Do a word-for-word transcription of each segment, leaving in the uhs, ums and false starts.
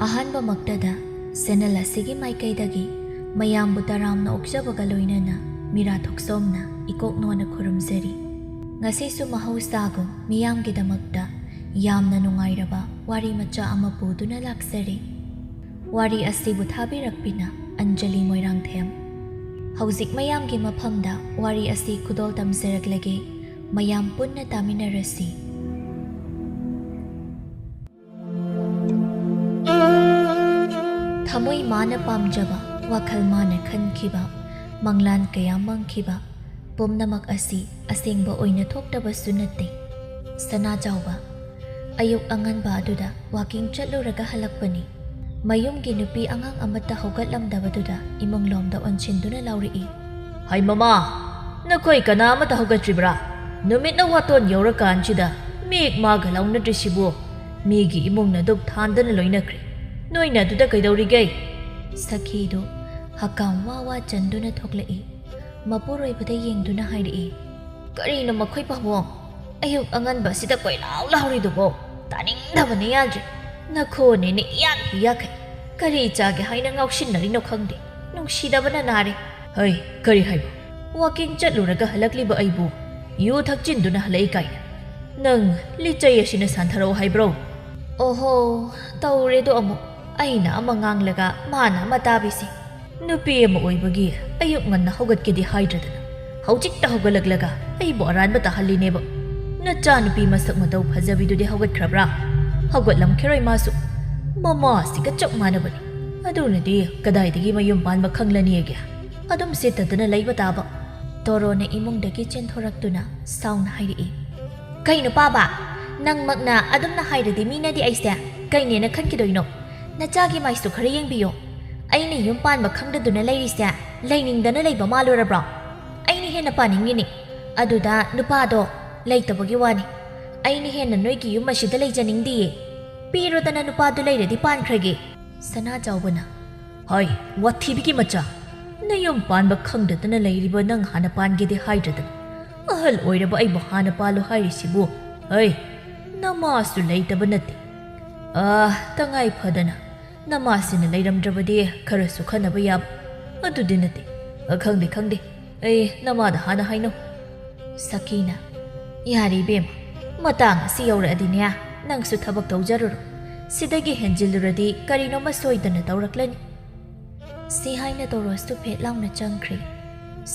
ꯑꯍꯥꯟꯕꯃꯛꯇꯗ channel ꯑꯁꯤꯒꯤ ꯃꯥꯏꯀꯩꯗꯒꯤ ꯃꯌꯥꯝꯕꯨ ꯇꯔꯥꯝꯅ ꯑꯣꯛꯆꯕꯒ ꯂꯣꯏꯅꯅ ꯃꯤꯔꯥ ꯊꯣꯛꯆꯣꯝꯅ ꯏꯀꯣꯛ ꯅꯣꯟꯅ ꯈꯨꯔꯨꯝꯖꯔꯤ꯫ ꯉꯁꯤꯁꯨ ꯃꯍꯧꯁꯥꯒꯨꯝ ꯃꯤꯌꯥꯝꯒꯤꯗꯃꯛꯇ ꯌꯥꯝꯅ ꯅꯨꯡꯉꯥꯏꯔꯕ ꯋꯥꯔꯤ ꯃꯆꯥ ꯑꯃ ꯄꯨꯗꯨꯅ ꯂꯥꯛꯆꯔꯤ꯫ ꯋꯥꯔꯤ ꯑꯁꯤꯕꯨ ꯊꯥꯕꯤꯔꯛꯄꯤꯅ ꯑꯟꯖꯂꯤ ꯃꯣꯏꯔꯥꯡꯊꯦꯝ꯫ ꯍꯧꯖꯤꯛ ꯃꯌꯥꯝꯒꯤ ꯃꯐꯝꯗ ꯋꯥꯔꯤ ꯑꯁꯤ ꯈꯨꯗꯣꯜ ꯇꯝꯖꯔꯛꯂꯒꯦ꯫ ꯃꯌꯥꯝ ꯄꯨꯟꯅ ꯇꯥꯃꯤꯟꯅꯔꯁꯤ꯫ ꯊꯃꯣꯏ ꯃꯥꯅ ꯄꯥꯝꯖꯕ, ꯋꯥꯈꯜ ꯃꯥꯅ ꯈꯟꯈꯤꯕ, ꯃꯪꯂꯥꯟ ꯀꯌꯥ ꯃꯪꯈꯤꯕ, ꯄꯨꯝꯅꯃꯛ ꯑꯁꯤ ꯑꯁꯦꯡꯕ ꯑꯣꯏꯅ ꯊꯣꯛꯇꯕꯁꯨ ꯅꯠꯇꯦ꯫ ꯁꯅꯥꯖꯥꯎꯕ ꯑꯌꯨꯛ ꯑꯉꯟꯕ ꯑꯗꯨꯗ ꯋꯥꯀꯤꯡ ꯆꯠꯂꯨꯔꯒ ꯍꯜꯂꯛꯄꯅꯤ꯫ ꯃꯌꯨꯝꯒꯤ ꯅꯨꯄꯤ ꯑꯉꯥꯡ ꯑꯃꯠꯇ ꯍꯧꯒꯠꯂꯝꯗꯕꯗꯨꯗ ꯏꯃꯨꯡꯂꯣꯝꯗ ꯑꯣꯟꯁꯤꯟꯗꯨꯅ ꯂꯥꯎꯔꯛꯏ꯫ "ꯍꯩ ꯃꯃꯥ, ꯅꯈꯣꯏ ꯀꯅꯥ ꯑꯃꯠꯇ ꯍꯧꯒꯠꯇ꯭ꯔꯤꯕ꯭ꯔꯥ? ꯅꯨꯃꯤꯠꯅ ꯋꯥꯇꯣꯟ ꯌꯧꯔꯀꯥꯟꯁꯤꯗ ꯃꯤꯠ ꯃꯥꯒ ꯂꯥꯎꯅꯗ꯭ꯔꯤꯁꯤꯕꯨ? ꯃꯤꯒꯤ ꯏꯃꯨꯡꯅ ꯙꯨꯞ ꯊꯥꯟꯗꯅ ꯂꯣꯏꯅꯈ꯭ꯔꯦ꯫ ꯅꯣꯏꯅ ꯑꯗꯨꯗ ꯀꯩꯗꯧꯔꯤꯒꯦ?" ꯁꯈꯤꯗꯨ ꯍꯀꯥꯝ ꯋꯥ ꯋꯥ ꯆꯟꯗꯨꯅ ꯊꯣꯛꯂꯛꯏ꯫ ꯃꯄꯨꯔꯣꯏꯕꯗ ꯌꯦꯡꯗꯨꯅ ꯍꯥꯏꯔꯛꯏ, "ꯀꯔꯤꯅꯣ ꯃꯈꯣꯏ ꯄꯥꯕꯣꯡ? ꯑꯌꯨꯛ ꯑꯉꯟꯕ ꯑꯁꯤꯗ ꯀꯣꯏꯂꯥꯎ ꯂꯥꯎꯔꯤꯗꯨꯕꯣ? ꯇꯥꯅꯤꯡꯗꯕꯅ ꯌꯥꯗ꯭ꯔꯦ꯫ ꯅꯈꯣꯟꯅꯦꯅ ꯏꯌꯥꯛ ꯏꯌꯥꯛꯈꯩ꯫ ꯀꯔꯤ ꯆꯥꯒꯦ ꯍꯥꯏꯅ ꯉꯥꯎꯁꯤꯟꯅꯔꯤꯅꯣ ꯈꯪꯗꯦ꯫ ꯅꯨꯡꯁꯤꯗꯕꯅ ꯅꯥꯔꯦ꯫ ꯍꯩ, ꯀꯔꯤ ꯍꯥꯏꯕ? ꯋꯥꯀꯤꯡ ꯆꯠꯂꯨꯔꯒ ꯍꯜꯂꯛꯂꯤꯕ ꯑꯩꯕꯨ ꯌꯨ ꯊꯛꯆꯤꯟꯗꯨꯅ ꯍꯜꯂꯛꯏ ꯀꯥꯏꯅ? ꯅꯪ ꯂꯤꯆꯩ ꯑꯁꯤꯅ ꯁꯥꯟꯊꯔꯛꯑꯣ ꯍꯥꯏꯕ꯭ꯔꯣ?" "ꯑꯣꯍꯣ, ꯇꯧꯔꯦꯗꯣ ꯑꯃꯨꯛ꯫ ꯑꯩꯅ ꯑꯃ ꯉꯥꯡꯂꯒ ꯃꯥꯅ ꯑꯃ ꯇꯥꯕꯤꯁꯤ꯫ ꯅꯨꯄꯤ ꯑꯃ ꯑꯣꯏꯕꯒꯤ ꯑꯌꯨꯛ ꯉꯟꯅ ꯍꯧꯒꯠꯀꯦꯗꯤ ꯍꯥꯏꯗ꯭ꯔꯗꯅ ꯍꯧꯖꯤꯛꯇ ꯍꯧꯒꯠꯂꯛꯂꯒ ꯑꯩꯕꯨ ꯑꯔꯥꯟꯕ ꯇꯥꯍꯜꯂꯤꯅꯦꯕ꯫ ꯅꯆꯥꯅꯨꯄꯤ ꯃꯁꯛ ꯃꯇꯧ ꯐꯖꯕꯤꯗꯨꯗꯤ ꯍꯧꯒꯠꯈ꯭ꯔꯕ꯭ꯔꯥ? ꯍꯧꯒꯠꯂꯝꯈꯤꯔꯣꯏ ꯃꯥꯁꯨ꯫ ꯃꯃꯥꯁꯤꯒ ꯆꯞ ꯃꯥꯟꯅꯕꯅꯤ꯫ ꯑꯗꯨꯅꯗꯤ ꯀꯗꯥꯏꯗꯒꯤ ꯃꯌꯨꯝ ꯄꯥꯟꯕ ꯈꯪꯂꯅꯤꯒꯦ? ꯑꯗꯨꯝ ꯁꯤꯠꯇꯗꯅ ꯂꯩꯕ ꯇꯥꯕ꯫" ꯇꯣꯔꯣꯅ ꯏꯃꯨꯡꯗꯒꯤ ꯆꯦꯟꯊꯣꯔꯛꯇꯨꯅ ꯁꯥꯎꯅ ꯍꯥꯏꯔꯛꯏ꯫ "ꯀꯩꯅꯣ ꯄꯥꯕ? ꯅꯪꯃꯛꯅ ꯑꯗꯨꯝꯅ ꯍꯥꯏꯔꯗꯤ ꯃꯤꯅꯗꯤ ꯑꯩꯁꯦ ꯀꯩꯅꯦꯅ ꯈꯟꯈꯤꯗꯣꯏꯅꯣ? ꯅꯆꯥꯒꯤ ꯃꯥꯏꯁꯨ ꯈꯔ ꯌꯦꯡꯕꯤꯌꯣ꯫ ꯑꯩꯅ ꯌꯨꯝ ꯄꯥꯟꯕ ꯈꯪꯗꯗꯨꯅ ꯂꯩꯔꯤꯁꯦ ꯂꯩꯅꯤꯡꯗꯅ ꯂꯩꯕ ꯃꯥꯜꯂꯨꯔꯕ꯭ꯔꯣ? ꯑꯩꯅ ꯍꯦꯟꯅ ꯄꯥꯅꯤꯡꯉꯤꯅꯤ꯫ ꯑꯗꯨꯗ ꯅꯨꯄꯥꯗꯣ ꯂꯩꯇꯕꯒꯤ ꯋꯥꯅꯤ꯫ ꯑꯩꯅ ꯍꯦꯟꯅ ꯅꯣꯏꯒꯤ ꯌꯨꯝ ꯑꯁꯤꯗ ꯂꯩꯖꯅꯤꯡꯗꯤꯌꯦ꯫ ꯄꯤꯔꯣꯗꯅ, ꯅꯨꯄꯥꯗꯨ ꯂꯩꯔꯗꯤ ꯄꯥꯟꯈ꯭ꯔꯒꯦ꯫" ꯁꯅꯥ ꯆꯥꯎꯕꯅ, "ꯍꯩ, ꯋꯥꯊꯤꯕꯤꯒꯤ ꯃꯆꯥ! ꯅꯌꯨꯝ ꯄꯥꯟꯕ ꯈꯪꯗꯗꯅ ꯂꯩꯔꯤꯕ ꯅꯪ ꯍꯥꯟꯅ ꯄꯥꯟꯒꯦꯗꯤ ꯍꯥꯏꯗ꯭ꯔꯗꯅ ꯑꯍꯜ ꯑꯣꯏꯔꯕ ꯑꯩꯕꯨ ꯍꯥꯟꯅ ꯄꯥꯜꯂꯨ ꯍꯥꯏꯔꯤꯁꯤꯕꯨ? ꯍꯩ, ꯅꯃꯥꯁꯨ ꯂꯩꯇꯕ ꯅꯠꯇꯦ꯫ ꯑꯥ, ꯇꯉꯥꯏ ꯐꯗꯅ ꯅꯃꯥꯁꯤꯅ ꯂꯩꯔꯝꯗ꯭ꯔꯕꯗꯤ ꯈꯔꯁꯨ ꯈꯟꯅꯕ ꯌꯥꯕ꯫ ꯑꯗꯨꯗꯤ ꯅꯠꯇꯦ꯫ ꯑ, ꯈꯪꯗꯦ, ꯈꯪꯗꯦ꯫ ꯑꯩ ꯅꯃꯥꯗ ꯍꯥꯟꯅ ꯍꯥꯏꯅꯧ꯫ ꯁꯈꯤꯅ, "ꯌꯥꯔꯦ ꯏꯕꯦꯝꯃ, ꯃꯇꯥꯡ ꯑꯁꯤ ꯌꯧꯔꯛꯑꯗꯤꯅꯦ, ꯅꯪꯁꯨ ꯊꯕꯛ ꯇꯧꯖꯔꯨꯔꯣ꯫ ꯁꯤꯗꯒꯤ ꯍꯦꯟꯖꯤꯜꯂꯨꯔꯗꯤ ꯀꯔꯤꯅꯣꯃ ꯁꯣꯏꯗꯅ ꯇꯧꯔꯛꯂꯅꯤ꯫" ꯁꯤ ꯍꯥꯏꯅ ꯇꯣꯔꯣꯁꯇꯨ ꯐꯦꯠ ꯂꯥꯎꯅ ꯆꯪꯈ꯭ꯔꯦ꯫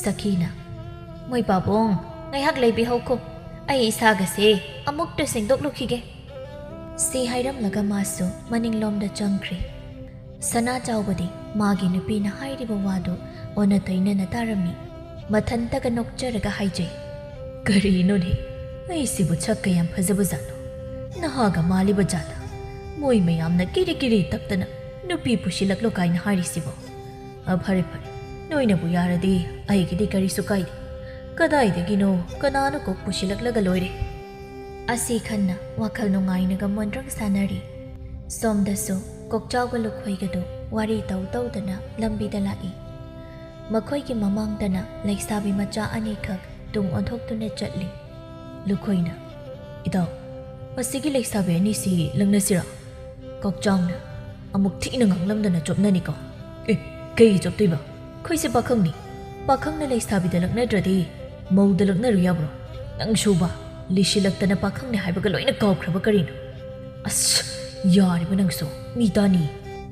ꯁꯈꯤꯅ, "ꯃꯣꯏ ꯄꯥꯕꯨꯡ, ꯉꯥꯏꯍꯥꯛ ꯂꯩꯕꯤꯍꯧꯈꯣ꯫ ꯑꯩ ꯏꯁꯥꯒꯁꯦ ꯑꯃꯨꯛꯇ ꯁꯦꯡꯗꯣꯛꯂꯨꯈꯤꯒꯦ꯫" ꯁꯤ ꯍꯥꯏꯔꯝꯂꯒ ꯃꯥꯁꯨ ꯃꯅꯤꯡꯂꯣꯝꯗ ꯆꯪꯈ꯭ꯔꯦ꯫ ꯁꯅꯥ ꯆꯥꯎꯕꯗꯤ ꯃꯥꯒꯤ ꯅꯨꯄꯤꯅ ꯍꯥꯏꯔꯤꯕ ꯋꯥꯗꯨ ꯑꯣꯟꯅ ꯇꯩꯅꯅ ꯇꯥꯔꯝꯃꯤ꯫ ꯃꯊꯟꯇꯒ ꯅꯣꯛꯆꯔꯒ ꯍꯥꯏꯖꯩ, "ꯀꯔꯤꯅꯣꯅꯦ, ꯑꯩꯁꯤꯕꯨ ꯁꯛꯀ ꯌꯥꯝ ꯐꯖꯕ ꯖꯥꯠꯂꯣ? ꯅꯍꯥꯒ ꯃꯥꯜꯂꯤꯕ ꯖꯥꯠꯂ? ꯃꯣꯏ ꯃꯌꯥꯝꯅ ꯀꯤꯔꯤ ꯀꯤꯔꯤ ꯇꯛꯇꯅ ꯅꯨꯄꯤ ꯄꯨꯁꯤꯜꯂꯛꯂꯣ ꯀꯥꯏꯅ ꯍꯥꯏꯔꯤꯁꯤꯕꯣ? ꯑ, ꯐꯔꯦ, ꯐꯔꯦ, ꯅꯣꯏꯅꯕꯨ ꯌꯥꯔꯗꯤ ꯑꯩꯒꯤꯗꯤ ꯀꯔꯤꯁꯨ ꯀꯥꯏꯗꯦ꯫ ꯀꯗꯥꯏꯗꯒꯤꯅꯣ ꯀꯅꯥꯅꯣ ꯀꯣꯛ ꯄꯨꯁꯤꯜꯂꯛꯂꯒ ꯂꯣꯏꯔꯦ꯫" ꯑꯁꯤ ꯈꯟꯅ ꯋꯥꯈꯜ ꯅꯨꯡꯉꯥꯏꯅꯒ ꯃꯣꯟꯗ꯭ꯔꯪ ꯁꯥꯟꯅꯔꯤ꯫ ꯁꯣꯝꯗꯁꯨ ꯀꯣꯛꯆꯥꯎꯒ ꯂꯨꯈꯣꯏꯒꯗꯨ ꯋꯥꯔꯤ ꯇꯧ ꯇꯧꯗꯅ ꯂꯝꯕꯤꯗ ꯂꯥꯛꯏ꯫ ꯃꯈꯣꯏꯒꯤ ꯃꯃꯥꯡꯗꯅ ꯂꯩꯁꯥꯕꯤ ꯃꯆꯥ ꯑꯅꯤꯈꯛ ꯇꯨꯡ ꯑꯣꯟꯊꯣꯛꯇꯨꯅ ꯆꯠꯂꯤ꯫ ꯂꯨꯈꯣꯏꯅ, "ꯏꯇꯥꯎ, ꯑꯁꯤꯒꯤ ꯂꯩꯁꯥꯕꯤ ꯑꯅꯤꯁꯤ ꯂꯪꯅꯁꯤꯔꯥ?" ꯀꯣꯛꯆꯥꯎꯅ, "ꯑꯃꯨꯛ ꯊꯤꯅ ꯉꯥꯡꯂꯝꯗꯅ ꯆꯣꯞꯅꯅꯤꯀꯣ꯫" "ꯑꯦ, ꯀꯩꯒꯤ ꯆꯣꯞꯇꯣꯏꯕ? ꯑꯩꯈꯣꯏꯁꯦ ꯄꯥꯈꯪꯅꯤ꯫ ꯄꯥꯈꯪꯅ ꯂꯩꯁꯥꯕꯤꯗ ꯂꯛꯅꯗ꯭ꯔꯗꯤ ꯃꯧꯗ ꯂꯛꯅꯔꯨ ꯌꯥꯕ꯭ꯔꯣ? ꯅꯪꯁꯨꯕ, ꯂꯤꯁꯤꯜꯂꯛꯇꯅ ꯄꯥꯈꯪꯅꯤ ꯍꯥꯏꯕꯒ ꯂꯣꯏꯅ ꯀꯥꯎꯈ꯭ꯔꯕ ꯀꯔꯤꯅꯣ? ꯑꯁ, ꯌꯥꯔꯤꯕ ꯅꯪꯁꯨ, ꯃꯤ ꯇꯥꯅꯤ꯫"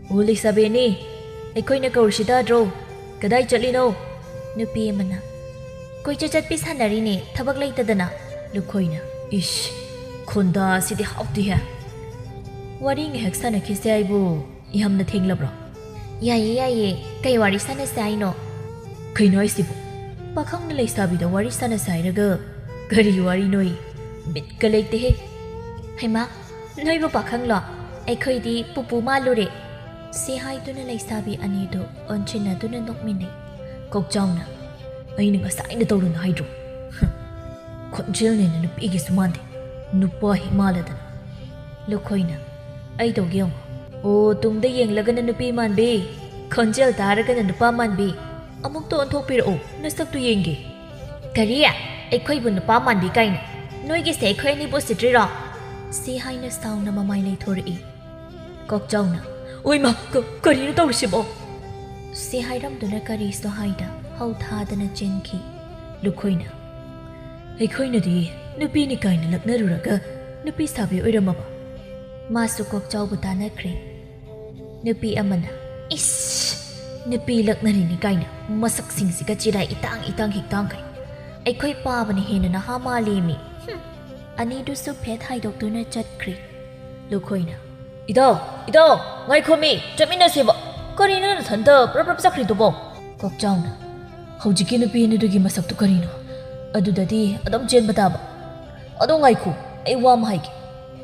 "ꯑꯣ ꯂꯩꯁꯥꯕꯤ ꯑꯅꯤ, ꯑꯩꯈꯣꯏꯅ ꯀꯧꯔꯤꯁꯤ ꯇꯥꯗ꯭ꯔꯣ? ꯀꯗꯥꯏ ꯆꯠꯂꯤꯅꯣ?" ꯅꯨꯄꯤ ꯑꯃꯅ, "ꯀꯣꯏꯆꯠ ꯆꯠꯄꯤ ꯁꯥꯟꯅꯔꯤꯅꯦ, ꯊꯕꯛ ꯂꯩꯇꯗꯅ꯫" ꯂꯨꯈꯣꯏꯅ, "ꯏꯁ, ꯈꯣꯟꯗꯥ ꯑꯁꯤꯗꯤ ꯍꯥꯎꯇꯦꯍꯦ꯫" "ꯋꯥꯔꯤ ꯉꯥꯏꯍꯥꯛ ꯁꯥꯟꯅꯈꯤꯁꯦ ꯍꯥꯏꯕꯨ ꯌꯥꯝꯅ ꯊꯦꯡꯂꯕ꯭ꯔꯣ?" "ꯌꯥꯏꯌꯦ, ꯌꯥꯏꯌꯦ, ꯀꯩ ꯋꯥꯔꯤ ꯁꯥꯟꯅꯁꯦ ꯍꯥꯏꯅꯣ?" "ꯀꯩꯅꯣ ꯍꯥꯏꯁꯤꯕꯨ? ꯄꯥꯈꯪꯅ ꯂꯩꯁꯥꯕꯤꯗ ꯋꯥꯔꯤ ꯁꯥꯟꯅꯁꯦ ꯍꯥꯏꯔꯒ ꯀꯔꯤ ꯋꯥꯔꯤꯅꯣꯌꯦ? ꯕꯤꯠꯀ ꯂꯩꯇꯦꯍꯦ꯫" "ꯍꯩꯃꯥ, ꯅꯣꯏꯕꯨ ꯄꯥꯈꯪꯂꯣ? ꯑꯩꯈꯣꯏꯗꯤ ꯄꯨꯄꯨ ꯃꯥꯜꯂꯨꯔꯦ꯫" ꯁꯤ ꯍꯥꯏꯗꯨꯅ ꯂꯩꯁꯥꯕꯤ ꯑꯅꯤꯗꯨ ꯑꯣꯟꯁꯤꯟꯅꯗꯨꯅ ꯅꯣꯛꯃꯤꯟꯅꯩ꯫ ꯀꯣꯛꯆꯥꯎꯅ, "ꯑꯩꯅ ꯉꯁꯥꯏꯅ ꯇꯧꯔꯨꯅꯨ ꯍꯥꯏꯗ꯭ꯔꯣ? ꯍꯨꯝ, ꯈꯣꯟꯖꯦꯜꯅꯦꯅ ꯅꯨꯄꯤꯒꯤꯁꯨ ꯃꯥꯟꯗꯦ, ꯅꯨꯄꯥ ꯍꯦꯛ ꯃꯥꯜꯂꯗꯅ꯫" ꯂꯨꯈꯣꯏꯅ, "ꯑꯩ ꯇꯧꯒꯦ ꯌꯦꯡꯉꯣ꯫ ꯑꯣ, ꯇꯨꯡꯗ ꯌꯦꯡꯂꯒꯅ ꯅꯨꯄꯤ ꯃꯥꯟꯕꯤ, ꯈꯣꯟꯖꯦꯜ ꯇꯥꯔꯒꯅ ꯅꯨꯄꯥ ꯃꯥꯟꯕꯤ꯫ ꯑꯃꯨꯛꯇ ꯑꯣꯟꯊꯣꯛꯄꯤꯔꯛꯑꯣ, ꯅꯁꯛꯇꯨ ꯌꯦꯡꯒꯦ꯫" "ꯀꯔꯤ? ꯑꯩꯈꯣꯏꯕꯨ ꯅꯨꯄꯥ ꯃꯥꯟꯕꯤ ꯀꯥꯏꯅ? ꯅꯣꯏꯒꯤꯁꯦ ꯑꯩꯈꯣꯏ ꯑꯅꯤꯕꯨ ꯎꯁꯤꯠꯇ꯭ꯔꯤꯔꯣ?" ꯁꯤ ꯍꯥꯏꯅ ꯁꯥꯎꯅ ꯃꯃꯥꯏ ꯂꯩꯊꯣꯔꯛꯏ꯫ ꯀꯣꯛꯆꯥꯎꯅ, ꯑꯣꯏꯃ, ꯀ-, ꯀꯔꯤꯅꯣ ꯇꯧꯔꯤꯁꯤꯕꯣ? ꯁꯤ ꯍꯥꯏꯔꯝꯗꯨꯅ ꯀꯔꯤꯁꯨ ꯍꯥꯏꯗ ꯍꯧ ꯊꯥꯗꯅ ꯆꯦꯟꯈꯤ꯫ ꯂꯨꯈꯣꯏꯅ, "ꯑꯩꯈꯣꯏꯅꯗꯤ ꯅꯨꯄꯤꯅꯤ ꯀꯥꯏꯅ ꯂꯛꯅꯔꯨꯔꯒ ꯅꯨꯄꯤ ꯁꯥꯕꯤ ꯑꯣꯏꯔꯝꯃꯕ?" ꯃꯥꯁꯨ ꯀꯣꯛꯆꯥꯎꯕ ꯇꯥꯅꯈ꯭ꯔꯦ꯫ ꯅꯨꯄꯤ ꯑꯃꯅ, "ꯏꯁ! ꯅꯨꯄꯤ ꯂꯛꯅꯔꯤꯅꯤ ꯀꯥꯏꯅ ꯃꯁꯛꯁꯤꯡꯁꯤꯒ ꯆꯤꯔꯥꯏ ꯏꯇꯥꯡ ꯏꯇꯥꯡ ꯍꯦꯛ ꯇꯥꯡꯈꯩ꯫ ꯑꯩꯈꯣꯏ ꯄꯥꯕꯅ ꯍꯦꯟꯅ ꯅꯍꯥ ꯃꯥꯜꯂꯦꯃꯤ꯫ ꯍꯨꯝ!" ꯑꯅꯤꯗꯨꯁꯨ ꯐꯦꯠ ꯍꯥꯏꯗꯣꯛꯇꯨꯅ ꯆꯠꯈ꯭ꯔꯦ꯫ ꯂꯨꯈꯣꯏꯅ, "ꯏꯇꯥꯎ, ꯏꯇꯥꯎ, ꯉꯥꯏꯈꯣꯃꯤ, ꯆꯠꯃꯤꯟꯅꯁꯦꯕ꯫ ꯀꯔꯤꯅꯣ ꯅꯊꯟꯇ ꯄ꯭ꯔꯞ ꯄ꯭ꯔꯞ ꯆꯠꯈ꯭ꯔꯤꯗꯨꯕꯣ?" ꯀꯣꯛꯆꯥꯎꯅ, "ꯍꯧꯖꯤꯛꯀꯤ ꯅꯨꯄꯤ ꯑꯅꯤꯗꯨꯒꯤ ꯃꯁꯛꯇꯨ ꯀꯔꯤꯅꯣ? ꯑꯗꯨꯗꯗꯤ ꯑꯗꯨꯝ ꯆꯦꯟꯕ ꯇꯥꯕ꯫ ꯑꯗꯣ ꯉꯥꯏꯈꯣ, ꯑꯩ ꯋꯥ ꯑꯃ ꯍꯥꯏꯒꯦ꯫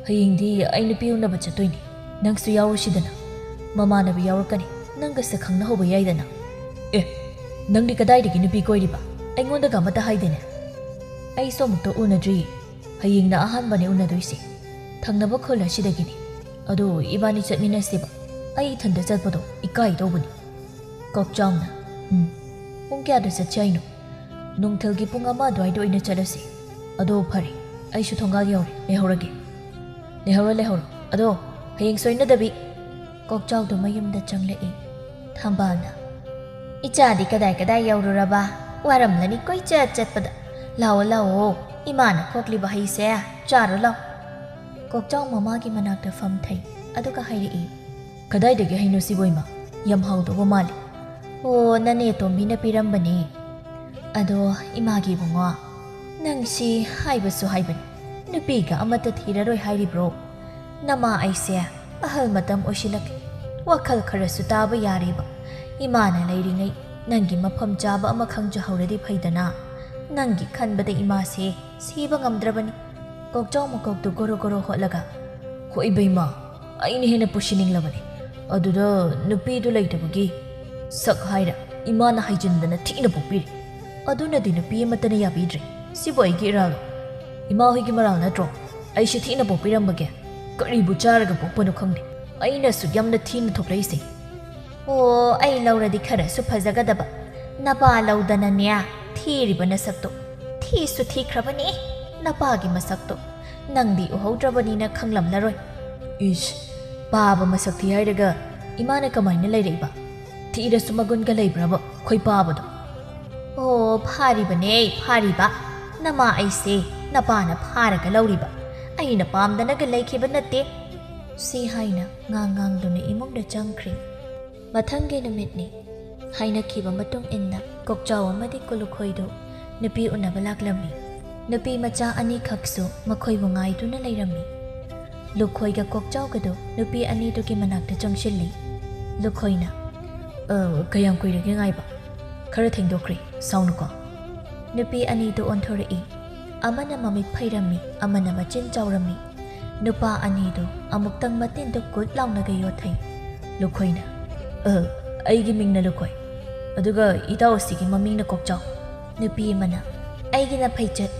ꯍꯌꯦꯡꯗꯤ ꯑꯩ ꯅꯨꯄꯤ ꯎꯅꯕ ꯆꯠꯇꯣꯏꯅꯤ꯫ ꯅꯪꯁꯨ ꯌꯥꯎꯔꯨꯁꯤꯗꯅ꯫ ꯃꯃꯥꯟꯅꯕꯤ ꯌꯥꯎꯔꯛꯀꯅꯤ꯫ ꯅꯪꯒꯁꯨ ꯈꯪꯅꯍꯧꯕ ꯌꯥꯏꯗꯅ꯫" "ꯑꯦ, ꯅꯪꯗꯤ ꯀꯗꯥꯏꯗꯒꯤ ꯅꯨꯄꯤ ꯀꯣꯏꯔꯤꯕ? ꯑꯩꯉꯣꯟꯗꯒ ꯑꯃꯠꯇ ꯍꯥꯏꯗꯦꯅꯦ?" "ꯑꯩꯁꯨ ꯑꯃꯨꯛꯇ ꯎꯅꯗ꯭ꯔꯤꯌꯦ꯫ ꯍꯌꯦꯡꯅ ꯑꯍꯥꯟꯕꯅꯦ ꯎꯅꯗꯣꯏꯁꯦ꯫ ꯊꯪꯅꯕ ꯈꯨꯜ ꯑꯁꯤꯗꯒꯤꯅꯤ꯫ ꯑꯗꯣ ꯏꯕꯥꯅꯤ ꯆꯠꯃꯤꯟꯅꯁꯦꯕ꯫ ꯑꯩ ꯏꯊꯟꯇ ꯆꯠꯄꯗꯣ ꯏꯀꯥꯏ ꯇꯧꯕꯅꯤ꯫" ꯀꯣꯛꯆꯥꯎꯅ, "ꯎꯝ, ꯄꯨꯡ ꯀꯌꯥꯗ ꯆꯠꯁꯦ ꯍꯥꯏꯅꯣ?" "ꯅꯨꯡꯊꯤꯜꯒꯤ ꯄꯨꯡ ꯑꯃ ꯑꯗꯨꯋꯥꯏꯗ ꯑꯣꯏꯅ ꯆꯠꯂꯁꯤ꯫" "ꯑꯗꯣ ꯐꯔꯦ, ꯑꯩꯁꯨ ꯊꯣꯡꯒꯥꯜ ꯌꯧꯔꯦ, ꯂꯩꯍꯧꯔꯒꯦ꯫" "ꯂꯩꯍꯧꯔꯣ, ꯂꯩꯍꯧꯔꯣ꯫ ꯑꯗꯣ ꯍꯌꯦꯡ ꯁꯣꯏꯅꯗꯕꯤ꯫" ꯀꯣꯛꯆꯥꯎꯗꯣ ꯃꯌꯨꯝꯗ ꯆꯪꯂꯛꯏ꯫ ꯊꯝꯕꯥꯜꯅ, "ꯏꯆꯥꯗꯤ ꯀꯗꯥꯏ ꯀꯗꯥꯏ ꯌꯧꯔꯨꯔꯕ? ꯋꯥꯔꯝꯂꯅꯤ ꯀꯣꯏꯆꯠ ꯆꯠꯄꯗ꯫ ꯂꯥꯛꯑꯣ, ꯂꯥꯛꯑꯣ, ꯏꯃꯥꯅ ꯈꯣꯛꯂꯤꯕ ꯍꯩꯁꯦ ꯆꯥꯔꯣ ꯂꯥꯛꯑꯣ꯫" ꯀꯣꯛꯆꯥꯎ ꯃꯃꯥꯒꯤ ꯃꯅꯥꯛꯇ ꯐꯝꯊꯩ, ꯑꯗꯨꯒ ꯍꯥꯏꯔꯛꯏ, "ꯀꯗꯥꯏꯗꯒꯤ ꯍꯩꯅꯣ ꯁꯤꯕꯣ ꯏꯃꯥ? ꯌꯥꯝ ꯍꯥꯎꯗꯧꯕ ꯃꯥꯜꯂꯤ꯫" "ꯑꯣ, ꯅꯅꯦ ꯇꯣꯝꯕꯤꯅ ꯄꯤꯔꯝꯕꯅꯦ꯫ ꯑꯗꯣ ꯏꯃꯥꯒꯤ ꯏꯕꯨꯡꯉꯣ, ꯅꯪꯁꯤ ꯍꯥꯏꯕꯁꯨ ꯍꯥꯏꯕꯅꯤ, ꯅꯨꯄꯤꯒ ꯑꯃꯠꯇ ꯊꯤꯔꯔꯣꯏ ꯍꯥꯏꯔꯤꯕ꯭ꯔꯣ? ꯅꯃꯥ ꯑꯩꯁꯦ ꯑꯍꯜ ꯃꯇꯝ ꯑꯣꯏꯁꯤꯜꯂꯛꯂꯦ꯫ ꯋꯥꯈꯜ ꯈꯔꯁꯨ ꯇꯥꯕ ꯌꯥꯔꯦꯕ꯫ ꯏꯃꯥꯅ ꯂꯩꯔꯤꯉꯩ ꯅꯪꯒꯤ ꯃꯐꯝ ꯆꯥꯕ ꯑꯃ ꯈꯪꯖꯍꯧꯔꯗꯤ ꯐꯩꯗꯅ꯫ ꯅꯪꯒꯤ ꯈꯟꯕꯗ ꯏꯃꯥꯁꯦ ꯁꯤꯕ ꯉꯝꯗ꯭ꯔꯕꯅꯤ꯫" ꯀꯣꯛꯆꯥꯎ ꯃꯀꯣꯛꯇꯨ ꯒꯣꯔꯣ ꯒꯣꯔꯣ ꯍꯣꯠꯂꯒ, "ꯍꯣꯏ ꯏꯕꯦꯝꯃ, ꯑꯩꯅ ꯍꯦꯟꯅ ꯄꯨꯁꯤꯅꯤꯡꯂꯕꯅꯤ꯫ ꯑꯗꯨꯗ ꯅꯨꯄꯤꯗꯨ ꯂꯩꯇꯕꯒꯤ ꯁꯛ ꯍꯥꯏꯔ ꯏꯃꯥꯅ ꯍꯥꯏꯖꯤꯟꯗꯅ ꯊꯤꯅ ꯄꯣꯛꯄꯤꯔꯦ꯫ ꯑꯗꯨꯅꯗꯤ ꯅꯨꯄꯤ ꯑꯃꯠꯇꯅ ꯌꯥꯕꯤꯗ꯭ꯔꯦ꯫ ꯁꯤꯕꯨ ꯑꯩꯒꯤ ꯏꯔꯥꯜꯂꯣ? ꯏꯃꯥ ꯍꯣꯏꯒꯤ ꯃꯔꯥꯜ ꯅꯠꯇ꯭ꯔꯣ? ꯑꯩꯁꯦ ꯊꯤꯅ ꯄꯣꯛꯄꯤꯔꯝꯕꯒꯦ? ꯀꯔꯤꯕꯨ ꯆꯥꯔꯒ ꯄꯣꯛꯄꯅꯣ ꯈꯪꯗꯦ꯫ ꯑꯩꯅ ꯑꯁꯨꯛ ꯌꯥꯝꯅ ꯊꯤꯅ ꯊꯣꯛꯂꯛꯏꯁꯦ꯫" "ꯑꯣ, ꯑꯩ ꯂꯧꯔꯗꯤ ꯈꯔꯁꯨ ꯐꯖꯒꯗꯕ꯫ ꯅꯄꯥ ꯂꯧꯗꯅꯅꯦ, ꯊꯤꯔꯤꯕ ꯅꯁꯛꯇꯣ꯫ ꯊꯤꯁꯨ ꯊꯤꯈ꯭ꯔꯕꯅꯦ ꯅꯄꯥꯒꯤ ꯃꯁꯛꯇꯣ꯫ ꯅꯪꯗꯤ ꯎꯍꯧꯗ꯭ꯔꯕꯅꯤꯅ ꯈꯪꯂꯝꯂꯔꯣꯏ꯫" "ꯏꯁ, ꯄꯥꯕ ꯃꯁꯛ ꯊꯤ ꯍꯥꯏꯔꯒ "ꯏꯃꯥꯅ ꯀꯃꯥꯏꯅ ꯂꯩꯔꯛꯏꯕ? ꯊꯤꯔꯁꯨ ꯃꯒꯨꯟꯒ ꯂꯩꯕ꯭ꯔꯕ ꯈꯣꯏꯄꯥꯕꯗꯣ?" "ꯑꯣ, ꯐꯥꯔꯤꯕꯅꯦ, ꯐꯥꯔꯤꯕ꯫ ꯅꯃꯥ ꯑꯩꯁꯦ ꯅꯄꯥꯅ ꯐꯥꯔꯒ ꯂꯧꯔꯤꯕ꯫ ꯑꯩꯅ ꯄꯥꯝꯗꯅꯒ ꯂꯩꯈꯤꯕ ꯅꯠꯇꯦ"꯫ ꯁꯤ ꯍꯥꯏꯅ ꯉꯥꯡ ꯉꯥꯡꯗꯨꯅ ꯏꯃꯨꯡꯗ ꯆꯪꯈ꯭ꯔꯦ꯫ ꯃꯊꯪꯒꯤ ꯅꯨꯃꯤꯠꯅꯤ꯫ ꯍꯥꯏꯅꯈꯤꯕ ꯃꯇꯨꯡ ꯏꯟꯅ ꯀꯣꯛꯆꯥꯎ ꯑꯃꯗꯤ ꯀꯨꯂꯨꯈꯣꯏꯗꯨ ꯅꯨꯄꯤ ꯎꯅꯕ ꯂꯥꯛꯂꯝꯃꯤ꯫ ꯅꯨꯄꯤ ꯃꯆꯥ ꯑꯅꯤꯈꯛꯁꯨ ꯃꯈꯣꯏꯕꯨ ꯉꯥꯏꯗꯨꯅ ꯂꯩꯔꯝꯃꯤ꯫ ꯂꯨꯈꯣꯏꯒ ꯀꯣꯛꯆꯥꯎꯒꯗꯨ ꯅꯨꯄꯤ ꯑꯅꯤꯗꯨꯒꯤ ꯃꯅꯥꯛꯇ ꯆꯪꯁꯤꯜꯂꯤ꯫ ꯂꯨꯈꯣꯏꯅ, "ꯑ, ꯀꯌꯥꯝ ꯀꯨꯏꯔꯒꯦ ꯉꯥꯏꯕ? ꯈꯔ ꯊꯦꯡꯗꯣꯛꯈ꯭ꯔꯦ, ꯁꯥꯎꯅꯨꯀꯣ"꯫ ꯅꯨꯄꯤ ꯑꯅꯤꯗꯨ ꯑꯣꯟꯊꯣꯔꯛꯏ꯫ ꯑꯃꯅ ꯃꯃꯤꯠ ꯐꯩꯔꯝꯃꯤ, ꯑꯃꯅ ꯃꯆꯤꯟ ꯆꯥꯎꯔꯝꯃꯤ꯫ ꯅꯨꯄꯥ ꯑꯅꯤꯗꯨ ꯑꯃꯨꯛꯇꯪ ꯃꯇꯤꯟꯗꯨ ꯀꯨꯠ ꯂꯥꯎꯅꯒ ꯌꯣꯠꯊꯩ꯫ ꯂꯨꯈꯣꯏꯅ, "ꯑ, ꯑꯩꯒꯤ ꯃꯤꯡꯅ ꯂꯨꯈꯣꯏ, ꯑꯗꯨꯒ ꯏꯇꯥꯎ ꯑꯁꯤꯒꯤ ꯃꯃꯤꯡꯅ ꯀꯣꯛꯆꯥꯎ"꯫ ꯅꯨꯄꯤ ꯑꯃꯅ, "ꯑꯩꯒꯤꯅ ꯐꯩꯆꯠ,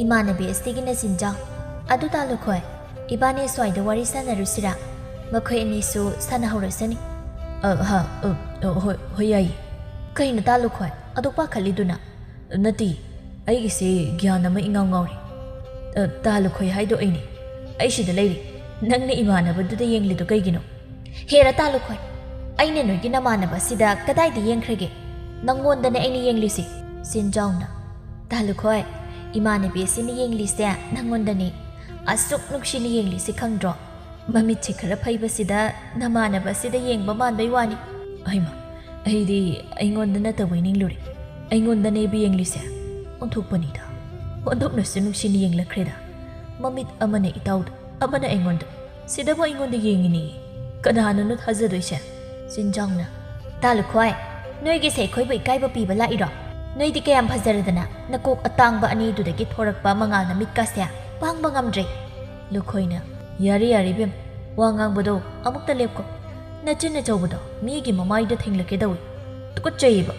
ꯏꯃꯥꯟꯅꯕꯤ ꯑꯁꯤꯒꯤꯅ ꯆꯤꯟꯖꯥꯎ꯫ ꯑꯗꯨ ꯇꯥ ꯂꯨꯈꯣꯏ, ꯏꯕꯥꯅꯤ ꯁ꯭ꯋꯥꯏꯗ ꯋꯥꯔꯤ ꯁꯥꯟꯅꯔꯨꯁꯤꯔꯥ? ꯃꯈꯣꯏ ꯑꯅꯤꯁꯨ ꯁꯥꯟꯅꯍꯧꯔꯁꯅꯤ"꯫ "ꯑ, ꯍ, ꯑ, ꯑ, ꯍꯣꯏ, ꯍꯣꯏ, ꯌꯥꯏꯌꯦ"꯫ "ꯀꯩꯅꯣ ꯇꯥ ꯂꯨꯈꯣꯏ, ꯑꯗꯨꯛ ꯄꯥꯈꯠꯂꯤꯗꯨꯅ?" "ꯅꯠꯇꯦ, ꯑꯩꯒꯤꯁꯦ ꯒ꯭ꯌꯥꯟ ꯑꯃ ꯏꯉꯥꯎ ꯉꯥꯎꯔꯤ꯫ ꯑ, ꯇꯥ ꯂꯨꯈꯣꯏ ꯍꯥꯏꯗꯣ ꯑꯩꯅꯦ꯫ ꯑꯩ ꯁꯤꯗ ꯂꯩꯔꯤ꯫ ꯅꯪꯅ ꯏꯃꯥꯟꯅꯕꯗꯨꯗ ꯌꯦꯡꯂꯤꯗꯣ ꯀꯩꯒꯤꯅꯣ?" "ꯍꯦꯔꯥ ꯇꯥ ꯂꯨꯈꯣꯏ, ꯑꯩꯅ ꯅꯣꯏꯒꯤ ꯅꯃꯥꯟꯅꯕ ꯑꯁꯤꯗ ꯀꯗꯥꯏꯗ ꯌꯦꯡꯈ꯭ꯔꯒꯦ? ꯅꯪꯉꯣꯟꯗꯅꯦ ꯑꯩꯅ ꯌꯦꯡꯂꯤꯁꯦ"꯫ ꯆꯤꯟꯖꯥꯎꯅ, "ꯇꯥ ꯂꯨꯈꯣꯏ, ꯏꯃꯥꯟꯅꯕꯤ ꯑꯁꯤꯅ ꯌꯦꯡꯂꯤꯁꯦ ꯅꯪꯉꯣꯟꯗꯅꯦ꯫ ꯑꯁꯨꯛ ꯅꯨꯡꯁꯤꯅ ꯌꯦꯡꯂꯤꯁꯦ ꯈꯪꯗ꯭ꯔꯣ? ꯃꯃꯤꯠꯁꯦ ꯈꯔ ꯐꯩꯕꯁꯤꯗ ꯅꯃꯥꯟꯅꯕ ꯑꯁꯤꯗ ꯌꯦꯡꯕ ꯃꯥꯟꯕꯩ ꯋꯥꯅꯤ"꯫ "ꯑꯩꯃ, ꯑꯩꯗꯤ ꯑꯩꯉꯣꯟꯗ ꯅꯠꯇꯕꯣꯏ ꯅꯤꯡꯂꯨꯔꯦ꯫ ꯑꯩꯉꯣꯟꯗꯅꯦꯕ ꯌꯦꯡꯂꯤꯁꯦ꯫ ꯑꯣꯟꯊꯣꯛꯄꯅꯤꯗ꯫ ꯑꯣꯟꯊꯣꯛꯅꯁꯨ ꯅꯨꯡꯁꯤꯅ ꯌꯦꯡꯂꯛꯈ꯭ꯔꯦꯗ꯫ ꯃꯃꯤꯠ ꯑꯃꯅ ꯏꯇꯥꯎꯗ, ꯑꯃꯅ ꯑꯩꯉꯣꯟꯗ꯫ ꯁꯤꯗꯕꯨ ꯑꯩꯉꯣꯟꯗ ꯌꯦꯡꯉꯤꯅꯦ꯫ ꯀꯅꯥꯅꯅꯣ ꯊꯥꯖꯗꯣꯏꯁꯦ?" ꯆꯤꯟꯖꯥꯎꯅ, "ꯇꯥ ꯂꯨꯈꯣꯏ, ꯅꯣꯏꯒꯤꯁꯦ ꯑꯩꯈꯣꯏꯕꯨ ꯏꯀꯥꯏꯕ ꯄꯤꯕ ꯂꯥꯛꯏꯔꯣ? ꯅꯣꯏꯗꯤ ꯀꯌꯥꯝ ꯐꯖꯔꯗꯅ ꯅꯀꯣꯛ ꯑꯇꯥꯡꯕ ꯑꯅꯤꯗꯨꯗꯒꯤ ꯊꯣꯔꯛꯄ ꯃꯉꯥꯜꯅ ꯃꯤꯠꯀꯥꯁꯦ ꯄꯥꯡꯕ ꯉꯝꯗ꯭ꯔꯦ"꯫ ꯂꯨꯈꯣꯏꯅ, "ꯌꯥꯔꯦ, ꯌꯥꯔꯦ ꯏꯕꯦꯝ, ꯋꯥ ꯉꯥꯡꯕꯗꯣ ꯑꯃꯨꯛꯇ ꯂꯦꯞꯀꯣ꯫ ꯅꯆꯤꯟ ꯑꯆꯧꯕꯗꯣ ꯃꯤꯒꯤ ꯃꯃꯥꯏꯗ ꯊꯦꯡꯂꯛꯀꯦ ꯇꯧꯏ꯫ ꯇꯨꯀꯠꯆꯩꯌꯦꯕ"꯫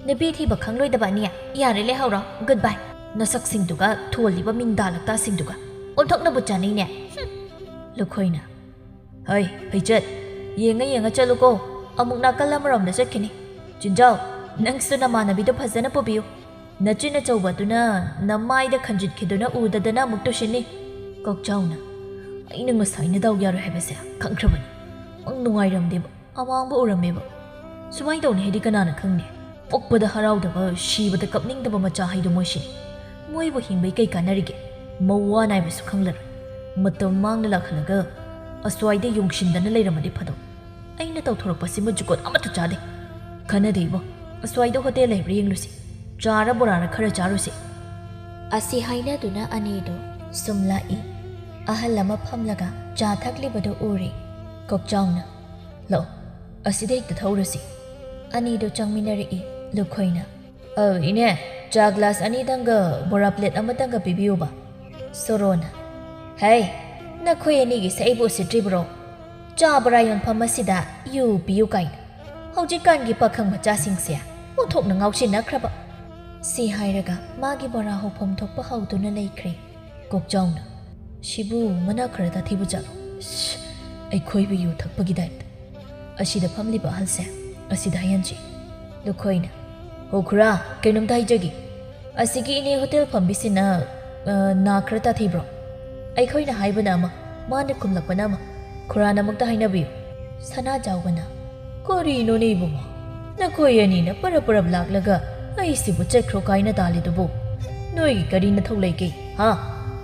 "ꯅꯨꯄꯤ ꯊꯤꯕ ꯈꯪꯂꯣꯏꯗꯕ ꯑꯅꯤ, ꯌꯥꯔꯦ ꯂꯩꯍꯧꯔꯣ, goodbye꯫ ꯅꯁꯛꯁꯤꯡꯗꯨꯒ ꯊꯣꯜꯂꯤꯕ ꯃꯤꯡꯗꯥ ꯂꯛꯇꯥꯁꯤꯡꯗꯨꯒ ꯑꯣꯟꯊꯣꯛꯅꯕꯨ ꯆꯥꯅꯤꯡꯅꯦ꯫ ꯍꯨꯝ"꯫ ꯂꯨꯈꯣꯏꯅ, "ꯍꯩ, ꯐꯩꯆꯠ, ꯌꯦꯡꯉ ꯌꯦꯡꯉ ꯆꯠꯂꯨꯀꯣ, ꯑꯃꯨꯛ ꯅꯥꯀꯜ ꯑꯃꯔꯣꯝꯗ ꯆꯠꯈꯤꯅꯤ꯫ ꯆꯤꯟꯖꯥꯎ, ꯅꯪꯁꯨ ꯅꯃꯥꯟꯅꯕꯤꯗꯣ ꯐꯖꯅ ꯄꯨꯕꯤꯌꯨ꯫ ꯅꯆꯤꯟ ꯑꯆꯧꯕꯗꯨꯅ ꯅꯃꯥꯏꯗ ꯈꯟꯖꯤꯠꯈꯤꯗꯨꯅ ꯎꯗꯗꯅ ꯑꯃꯨꯛ ꯇꯨꯁꯤꯟꯅꯤ"꯫ ꯀꯣꯛꯆꯥꯎꯅ, "ꯑꯩꯅ ꯉꯁꯥꯏꯅ ꯗꯥꯎ ꯌꯥꯔꯣꯏ ꯍꯥꯏꯕꯁꯦ ꯈꯪꯈ꯭ꯔꯕꯅꯤ꯫ ꯃꯪ ꯅꯨꯡꯉꯥꯏꯔꯝꯗꯦꯕ"꯫ ꯑꯃꯥꯡꯕ ꯎꯔꯝꯃꯦꯕ꯫ ꯁꯨꯃꯥꯏꯅ ꯇꯧꯅꯤ ꯍꯥꯏꯗꯤ ꯀꯅꯥꯅ ꯈꯪꯅꯤ? ꯄꯣꯛꯄꯗ ꯍꯔꯥꯎꯗꯕ, ꯁꯤꯕꯗ ꯀꯞꯅꯤꯡꯗꯕ ꯃꯆꯥ ꯍꯥꯏꯗꯣ ꯃꯣꯏꯁꯤꯅꯤ꯫ ꯃꯣꯏꯕꯨ ꯍꯤꯡꯕꯩ ꯀꯩ ꯀꯥꯟꯅꯔꯤꯒꯦ? ꯃꯋꯥ ꯅꯥꯏꯕꯁꯨ ꯈꯪꯂꯔꯣꯏ꯫ ꯃꯇꯝ ꯃꯥꯡꯅ ꯂꯥꯛꯍꯜꯂꯒ ꯑꯁ꯭ꯋꯥꯏꯗ ꯌꯣꯡꯁꯤꯟꯗꯅ ꯂꯩꯔꯝꯃꯗꯤ ꯐꯗꯧ꯫ ꯑꯩꯅ ꯇꯧꯊꯣꯔꯛꯄꯁꯤꯃ ꯖꯨꯒꯣꯠ ꯑꯃꯠꯇ ꯆꯥꯗꯦ꯫ ꯈꯟꯅꯗꯦ ꯏꯕꯣ, ꯑꯁ꯭ꯋꯥꯏꯗ ꯍꯣꯇꯦꯜ ꯂꯩꯕ꯭ꯔꯥ ꯌꯦꯡꯂꯨꯁꯤ꯫ ꯆꯥꯔ ꯕꯣꯔꯥꯔ ꯈꯔ ꯆꯥꯔꯨꯁꯤ꯫ ꯑꯁꯤ ꯍꯥꯏꯅꯗꯨꯅ ꯑꯅꯤꯗꯨ ꯁꯨꯝ ꯂꯥꯛꯏ꯫ ꯑꯍꯜ ꯑꯃ ꯐꯝꯂꯒ ꯆꯥ ꯊꯛꯂꯤꯕꯗꯨ ꯎꯔꯦ꯫ ꯀꯣꯛꯆꯥꯎꯅ, "ꯂꯥꯛꯑꯣ, ꯑꯁꯤꯗ ꯍꯦꯛꯇ ꯊꯧꯔꯁꯤ꯫" ꯑꯅꯤꯗꯨ ꯆꯪꯃꯤꯟꯅꯔꯛꯏ꯫ ꯂꯨꯈꯣꯏꯅ, "ꯑ, ꯏꯅꯦ, ꯆꯥ ꯒ꯭ꯂꯥꯁ ꯑꯅꯤꯗꯪꯒ ꯕꯣꯔꯥ ꯄ꯭ꯂꯦꯠ ꯑꯃꯇꯪꯒ ꯄꯤꯕꯤꯌꯨꯕ꯫" ꯁꯣꯔꯣꯅ, "ꯍꯩ, ꯅꯈꯣꯏ ꯑꯅꯤꯒꯤꯁꯦ ꯑꯩꯕꯨ ꯎꯁꯤꯠꯇ꯭ꯔꯤꯕ꯭ꯔꯣ? ꯆꯥ ꯕꯣꯔꯥ ꯌꯣꯟꯐꯝ ꯑꯁꯤꯗ ꯌꯨ ꯄꯤꯌꯨ ꯀꯥꯏꯅ꯫ ꯍꯧꯖꯤꯛꯀꯥꯟꯒꯤ ꯄꯥꯈꯪ ꯃꯆꯥꯁꯤꯡꯁꯦ ꯑꯣꯟꯊꯣꯛꯅ ꯉꯥꯎꯁꯤꯟꯅꯈ꯭ꯔꯕ꯫" ꯁꯤ ꯍꯥꯏꯔꯒ ꯃꯥꯒꯤ ꯕꯣꯔꯥ ꯍꯧꯐꯝ ꯊꯣꯛꯄ ꯍꯧꯗꯨꯅ ꯂꯩꯈ꯭ꯔꯦ꯫ ꯀꯣꯛꯆꯥꯎꯅ, "ꯁꯤꯕꯨ ꯃꯅꯥ ꯈꯔ ꯇꯥꯊꯤꯕ ꯖꯥꯠꯂꯣ? ꯁꯤ, ꯑꯩꯈꯣꯏꯕꯨ ꯌꯨ ꯊꯛꯄꯒꯤ ꯗꯥꯏꯠꯇ꯫ ꯑꯁꯤꯗ ꯐꯝꯂꯤꯕ ꯑꯍꯜꯁꯦ, ꯑꯁꯤꯗ ꯍꯥꯏꯍꯟꯁꯤ꯫" ꯂꯨꯈꯣꯏꯅ, "ꯍꯣ ꯈꯨꯔꯥ, ꯀꯩꯅꯣꯝꯇ ꯍꯥꯏꯖꯒꯦ꯫ ꯑꯁꯤꯒꯤ ꯏꯅꯦ ꯍꯣꯇꯦꯜ ꯐꯝꯕꯤꯁꯤꯅ, ꯑ, ꯅꯥ ꯈꯔ ꯇꯥꯊꯤꯕ꯭ꯔꯣ? ꯑꯩꯈꯣꯏꯅ ꯍꯥꯏꯕꯅ ꯑꯃ, ꯃꯥꯅ ꯈꯨꯝꯂꯛꯄꯅ ꯑꯃ꯫ ꯈꯨꯔꯥꯅ ꯑꯃꯨꯛꯇ ꯍꯥꯏꯅꯕꯤꯌꯨ꯫" ꯁꯅꯥꯖꯥꯎꯕꯅ, "ꯀꯔꯤꯅꯣꯅꯦ ꯏꯕꯨꯡꯉꯣ? ꯅꯈꯣꯏ ꯑꯅꯤꯅ ꯄꯔꯞ ꯄꯔꯞ ꯂꯥꯛꯂꯒ ꯑꯩꯁꯤꯕꯨ ꯆꯠꯈ꯭ꯔꯣ ꯀꯥꯏꯅ ꯇꯥꯜꯂꯤꯗꯨꯕꯨ? ꯅꯣꯏꯒꯤ ꯀꯔꯤ ꯅꯊꯧ ꯂꯩꯒꯦ, ꯍꯥ?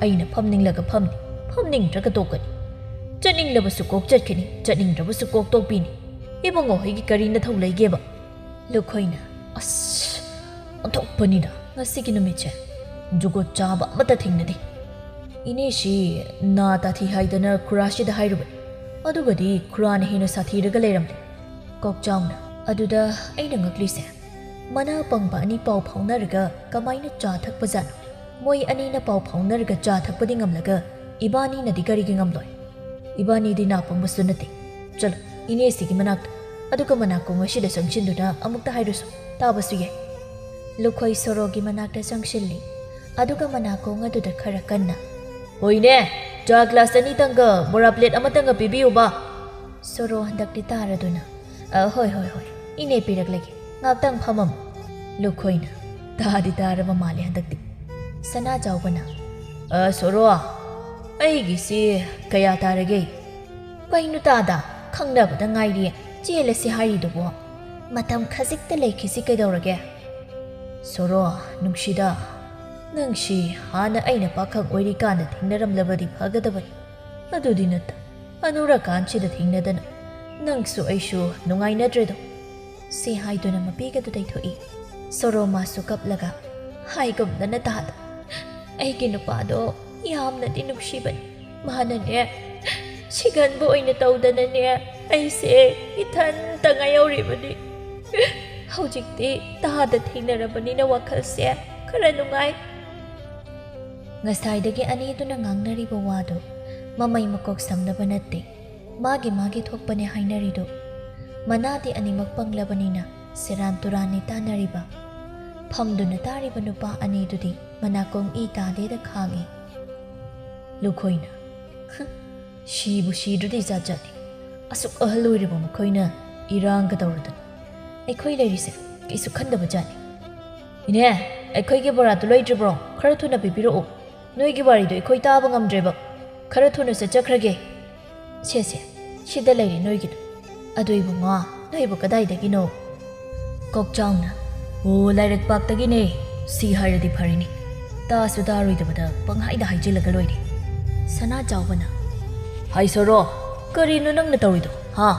ꯑꯩꯅ ꯐꯝꯅꯤꯡꯂꯒ ꯐꯝꯅꯤ, ꯐꯝꯅꯤꯡꯗ꯭ꯔꯒ ꯇꯣꯛꯀꯅꯤ꯫ ꯆꯠꯅꯤꯡꯂꯕꯁꯨ ꯀꯣꯛ ꯆꯠꯈꯤꯅꯤ, ꯆꯠꯅꯤꯡꯗ꯭ꯔꯕꯁꯨ ꯀꯣꯛ ꯇꯣꯛꯄꯤꯅꯤ꯫ ꯏꯕꯨꯡꯉꯣ ꯍꯣꯏꯒꯤ ꯀꯔꯤ ꯅꯊꯧ ꯂꯩꯒꯦꯕ?" ꯂꯨꯈꯣꯏꯅ, "ꯑꯁ, ꯑꯣꯟꯊꯣꯛꯄꯅꯤꯗ ꯉꯁꯤꯒꯤ ꯅꯨꯃꯤꯠꯁꯦ꯫ ꯖꯨꯒꯣꯠ ꯆꯥꯕ ꯑꯃꯠꯇ ꯊꯦꯡꯅꯗꯦ꯫ ꯏꯅꯦꯁꯤ ꯅꯥ ꯇꯥꯊꯤ ꯍꯥꯏꯗꯅ ꯈꯨꯔꯥꯁꯤꯗ ꯍꯥꯏꯔꯨꯕꯅꯤ, ꯑꯗꯨꯒꯗꯤ ꯈꯨꯔꯥꯅ ꯍꯦꯟꯅ ꯁꯥꯊꯤꯔꯒ ꯂꯩꯔꯝꯂꯦ꯫" ꯀꯣꯛꯆꯥꯎꯅ, "ꯑꯗꯨꯗ ꯑꯩꯅ ꯉꯛꯂꯤꯁꯦ, ꯃꯅꯥ ꯄꯪꯕ ꯑꯅꯤ ꯄꯥꯎ ꯐꯥꯎꯅꯔꯒ ꯀꯃꯥꯏꯅ ꯆꯥ ꯊꯛꯄꯖꯥꯠꯅꯣ? ꯃꯣꯏ ꯑꯅꯤꯅ ꯄꯥꯎ ꯐꯥꯎꯅꯔꯒ ꯆꯥ ꯊꯛꯄꯗꯤ ꯉꯝꯂꯒ ꯏꯕꯥꯅꯤꯅꯗꯤ ꯀꯔꯤꯒꯤ ꯉꯝꯂꯣꯏ? ꯏꯕꯥꯅꯤꯗꯤ ꯅꯥ ꯄꯪꯕꯁꯨ ꯅꯠꯇꯦ꯫ ꯆꯠꯂꯣ, ꯏꯅꯦꯁꯤꯒꯤ ꯃꯅꯥꯛꯇ, ꯑꯗꯨꯒ ꯃꯅꯥꯀꯣꯡ ꯑꯁꯤꯗ ꯆꯪꯁꯤꯟꯗꯨꯅ ꯑꯃꯨꯛꯇ ꯍꯥꯏꯔꯨꯁꯨ, ꯇꯥꯕꯁꯨ ꯌꯥꯏ꯫" ꯂꯨꯈꯣꯏ ꯁꯣꯔꯣꯒꯤ ꯃꯅꯥꯛꯇ ꯆꯪꯁꯤꯜꯂꯤ꯫ ꯑꯗꯨꯒ ꯃꯅꯥꯀꯣꯡ ꯑꯗꯨꯗ ꯈꯔ ꯀꯟꯅ, "ꯍꯣꯏꯅꯦ, ꯆꯥ ꯒ꯭ꯂꯥꯁ ꯑꯅꯤꯇꯪꯒ ꯕꯣꯔꯥ ꯄ꯭ꯂꯦꯠ ꯑꯃꯇꯪꯒ ꯄꯤꯕꯤꯌꯨꯕ꯫" ꯁꯣꯔꯣ ꯍꯟꯗꯛꯇꯤ ꯇꯥꯔꯗꯨꯅ, "ꯑ, ꯍꯣꯏ, ꯍꯣꯏ, ꯍꯣꯏ, ꯏꯅꯦ ꯄꯤꯔꯛꯂꯒꯦ, ꯉꯥꯛꯇꯪ ꯐꯝꯃꯝꯃꯨ꯫" ꯂꯨꯈꯣꯏꯅ, "ꯇꯥꯗꯤ ꯇꯥꯔꯕ ꯃꯥꯜꯂꯦ ꯍꯟꯗꯛꯇꯤ꯫" ꯁꯅꯥꯖꯥꯎꯕꯅ, "ꯑ, ꯁꯣꯔꯣ, ꯑꯩꯒꯤꯁꯤ ꯀꯌꯥ ꯇꯥꯔꯒꯦ?" "ꯀꯩꯅꯣ ꯇꯥꯗ, ꯈꯪꯅꯕꯗ ꯉꯥꯏꯔꯤ, ꯆꯦꯜꯂꯁꯤ ꯍꯥꯏꯔꯤꯗꯨꯕꯣ? ꯃꯇꯝ ꯈꯖꯤꯛꯇ ꯂꯩꯈꯤꯁꯤ ꯀꯩꯗꯧꯔꯒꯦ? ꯁꯣꯔꯣ, ꯅꯨꯡꯁꯤꯗ, ꯅꯪꯁꯤ ꯍꯥꯟꯅ ꯑꯩꯅ ꯄꯥꯈꯪ ꯑꯣꯏꯔꯤꯀꯥꯟꯗ ꯊꯦꯡꯅꯔꯝꯂꯕꯗꯤ ꯐꯒꯗꯕꯅꯤ꯫ ꯑꯗꯨꯗꯤ ꯅꯠꯇ, ꯍꯅꯨꯔꯀꯥꯟꯁꯤꯗ ꯊꯦꯡꯅꯗꯅ ꯅꯪꯁꯨ ꯑꯩꯁꯨ ꯅꯨꯡꯉꯥꯏꯅꯗ꯭ꯔꯦꯗꯣ꯫ ꯁꯤ ꯍꯥꯏꯗꯨꯅ ꯃꯄꯤꯒꯗꯨ ꯇꯩꯊꯣꯛꯏ꯫ ꯁꯣꯔꯣ ꯃꯥꯁꯨ ꯀꯞꯂꯒ, ꯍꯥꯏꯒꯨꯝꯗꯅ ꯇꯥꯗ, ꯑꯩꯒꯤ ꯅꯨꯄꯥꯗꯣ ꯌꯥꯝꯅꯗꯤ ꯅꯨꯡꯁꯤꯕꯅꯤ꯫ ꯃꯥꯅꯅꯦ, ꯁꯤꯒꯟꯕ ꯑꯣꯏꯅ ꯇꯧꯗꯅꯅꯦ, ꯑꯩꯁꯦ ꯏꯊꯟꯇ ꯉꯥꯏꯍꯧꯔꯤꯕꯅꯤ꯫ ꯍꯧꯖꯤꯛꯇꯤ ꯇꯥꯗ ꯊꯦꯡꯅꯔꯕꯅꯤꯅ ꯋꯥꯈꯜꯁꯦ ꯈꯔ ꯅꯨꯡꯉꯥꯏ꯫ ꯉꯁꯥꯏꯗꯒꯤ ꯑꯅꯤꯗꯨꯅ ꯉꯥꯡꯅꯔꯤꯕ ꯋꯥꯗꯨ ꯃꯃꯩ ꯃꯀꯣꯛ ꯁꯝꯅꯕ ꯅꯠꯇꯦ, ꯃꯥꯒꯤ ꯃꯥꯒꯤ ꯊꯣꯛꯄꯅꯦ ꯍꯥꯏꯅꯔꯤꯗꯨ꯫ ꯃꯅꯥꯗꯤ ꯑꯅꯤꯃꯛ ꯄꯪꯂꯕꯅꯤꯅ ꯁꯦꯔꯥꯟ ꯇꯨꯔꯥꯟꯅꯤ ꯇꯥꯟꯅꯔꯤꯕ꯫ ꯐꯝꯗꯨꯅ ꯇꯥꯔꯤꯕ ꯅꯨꯄꯥ ꯑꯅꯤꯗꯨꯗꯤ ꯃꯅꯥꯀꯣꯡ ꯏ ꯇꯥꯗꯦꯗ ꯈꯥꯡꯏ꯫ ꯂꯨꯈꯣꯏꯅ, ꯍ, ꯁꯤꯕꯨ ꯁꯤꯗ꯭ꯔꯗꯤ ꯖꯥꯠ ꯖꯥꯠꯅꯤ꯫ ꯑꯁꯨꯛ ꯑꯍꯜ ꯑꯣꯏꯔꯕ ꯃꯈꯣꯏꯅ ꯏꯔꯥꯡꯒ ꯇꯧꯔꯗꯅ꯫ ꯑꯩꯈꯣꯏ ꯂꯩꯔꯤꯁꯦ ꯀꯩꯁꯨ ꯈꯟꯗꯕ ꯖꯥꯠꯅꯤ꯫ ꯏꯅꯦ, ꯑꯩꯈꯣꯏꯒꯤ ꯕꯣꯔꯥꯗꯨ ꯂꯣꯏꯗ꯭ꯔꯤꯕ꯭ꯔꯣ? ꯈꯔ ꯊꯨꯅ ꯄꯤꯕꯤꯔꯛꯎ꯫ ꯅꯣꯏꯒꯤ ꯋꯥꯔꯤꯗꯣ ꯑꯩꯈꯣꯏ ꯇꯥꯕ ꯉꯝꯗ꯭ꯔꯦꯕ꯫ ꯈꯔ ꯊꯨꯅ ꯆꯠꯆꯈ꯭ꯔꯒꯦ꯫ ꯁꯦ, ꯁꯦ, ꯁꯤꯗ ꯂꯩꯔꯦ ꯅꯣꯏꯒꯤꯗꯣ꯫ ꯑꯗꯣ ꯏꯕꯨꯡꯉꯣ, ꯅꯣꯏꯕꯨ ꯀꯗꯥꯏꯗꯒꯤꯅꯣ? ꯀꯣꯛꯆꯥꯎꯅ, ꯑꯣ, ꯂꯥꯏꯔꯛꯄꯥꯛꯇꯒꯤꯅꯦ꯫ ꯁꯤ ꯍꯥꯏꯔꯗꯤ ꯐꯔꯤꯅꯤ꯫ ꯇꯥꯁꯨ ꯇꯥꯔꯣꯏꯗꯕꯗ ꯄꯪꯍꯥꯏꯗ ꯍꯥꯏꯖꯤꯜꯂꯒ ꯂꯣꯏꯔꯦ꯫ ꯁꯅꯥ ꯆꯥꯎꯕꯅ, ꯍꯥꯏ ꯁꯣꯔꯣ, ꯀꯔꯤꯅꯣ ꯅꯪꯅ ꯇꯧꯔꯤꯗꯣ, ꯍꯥ?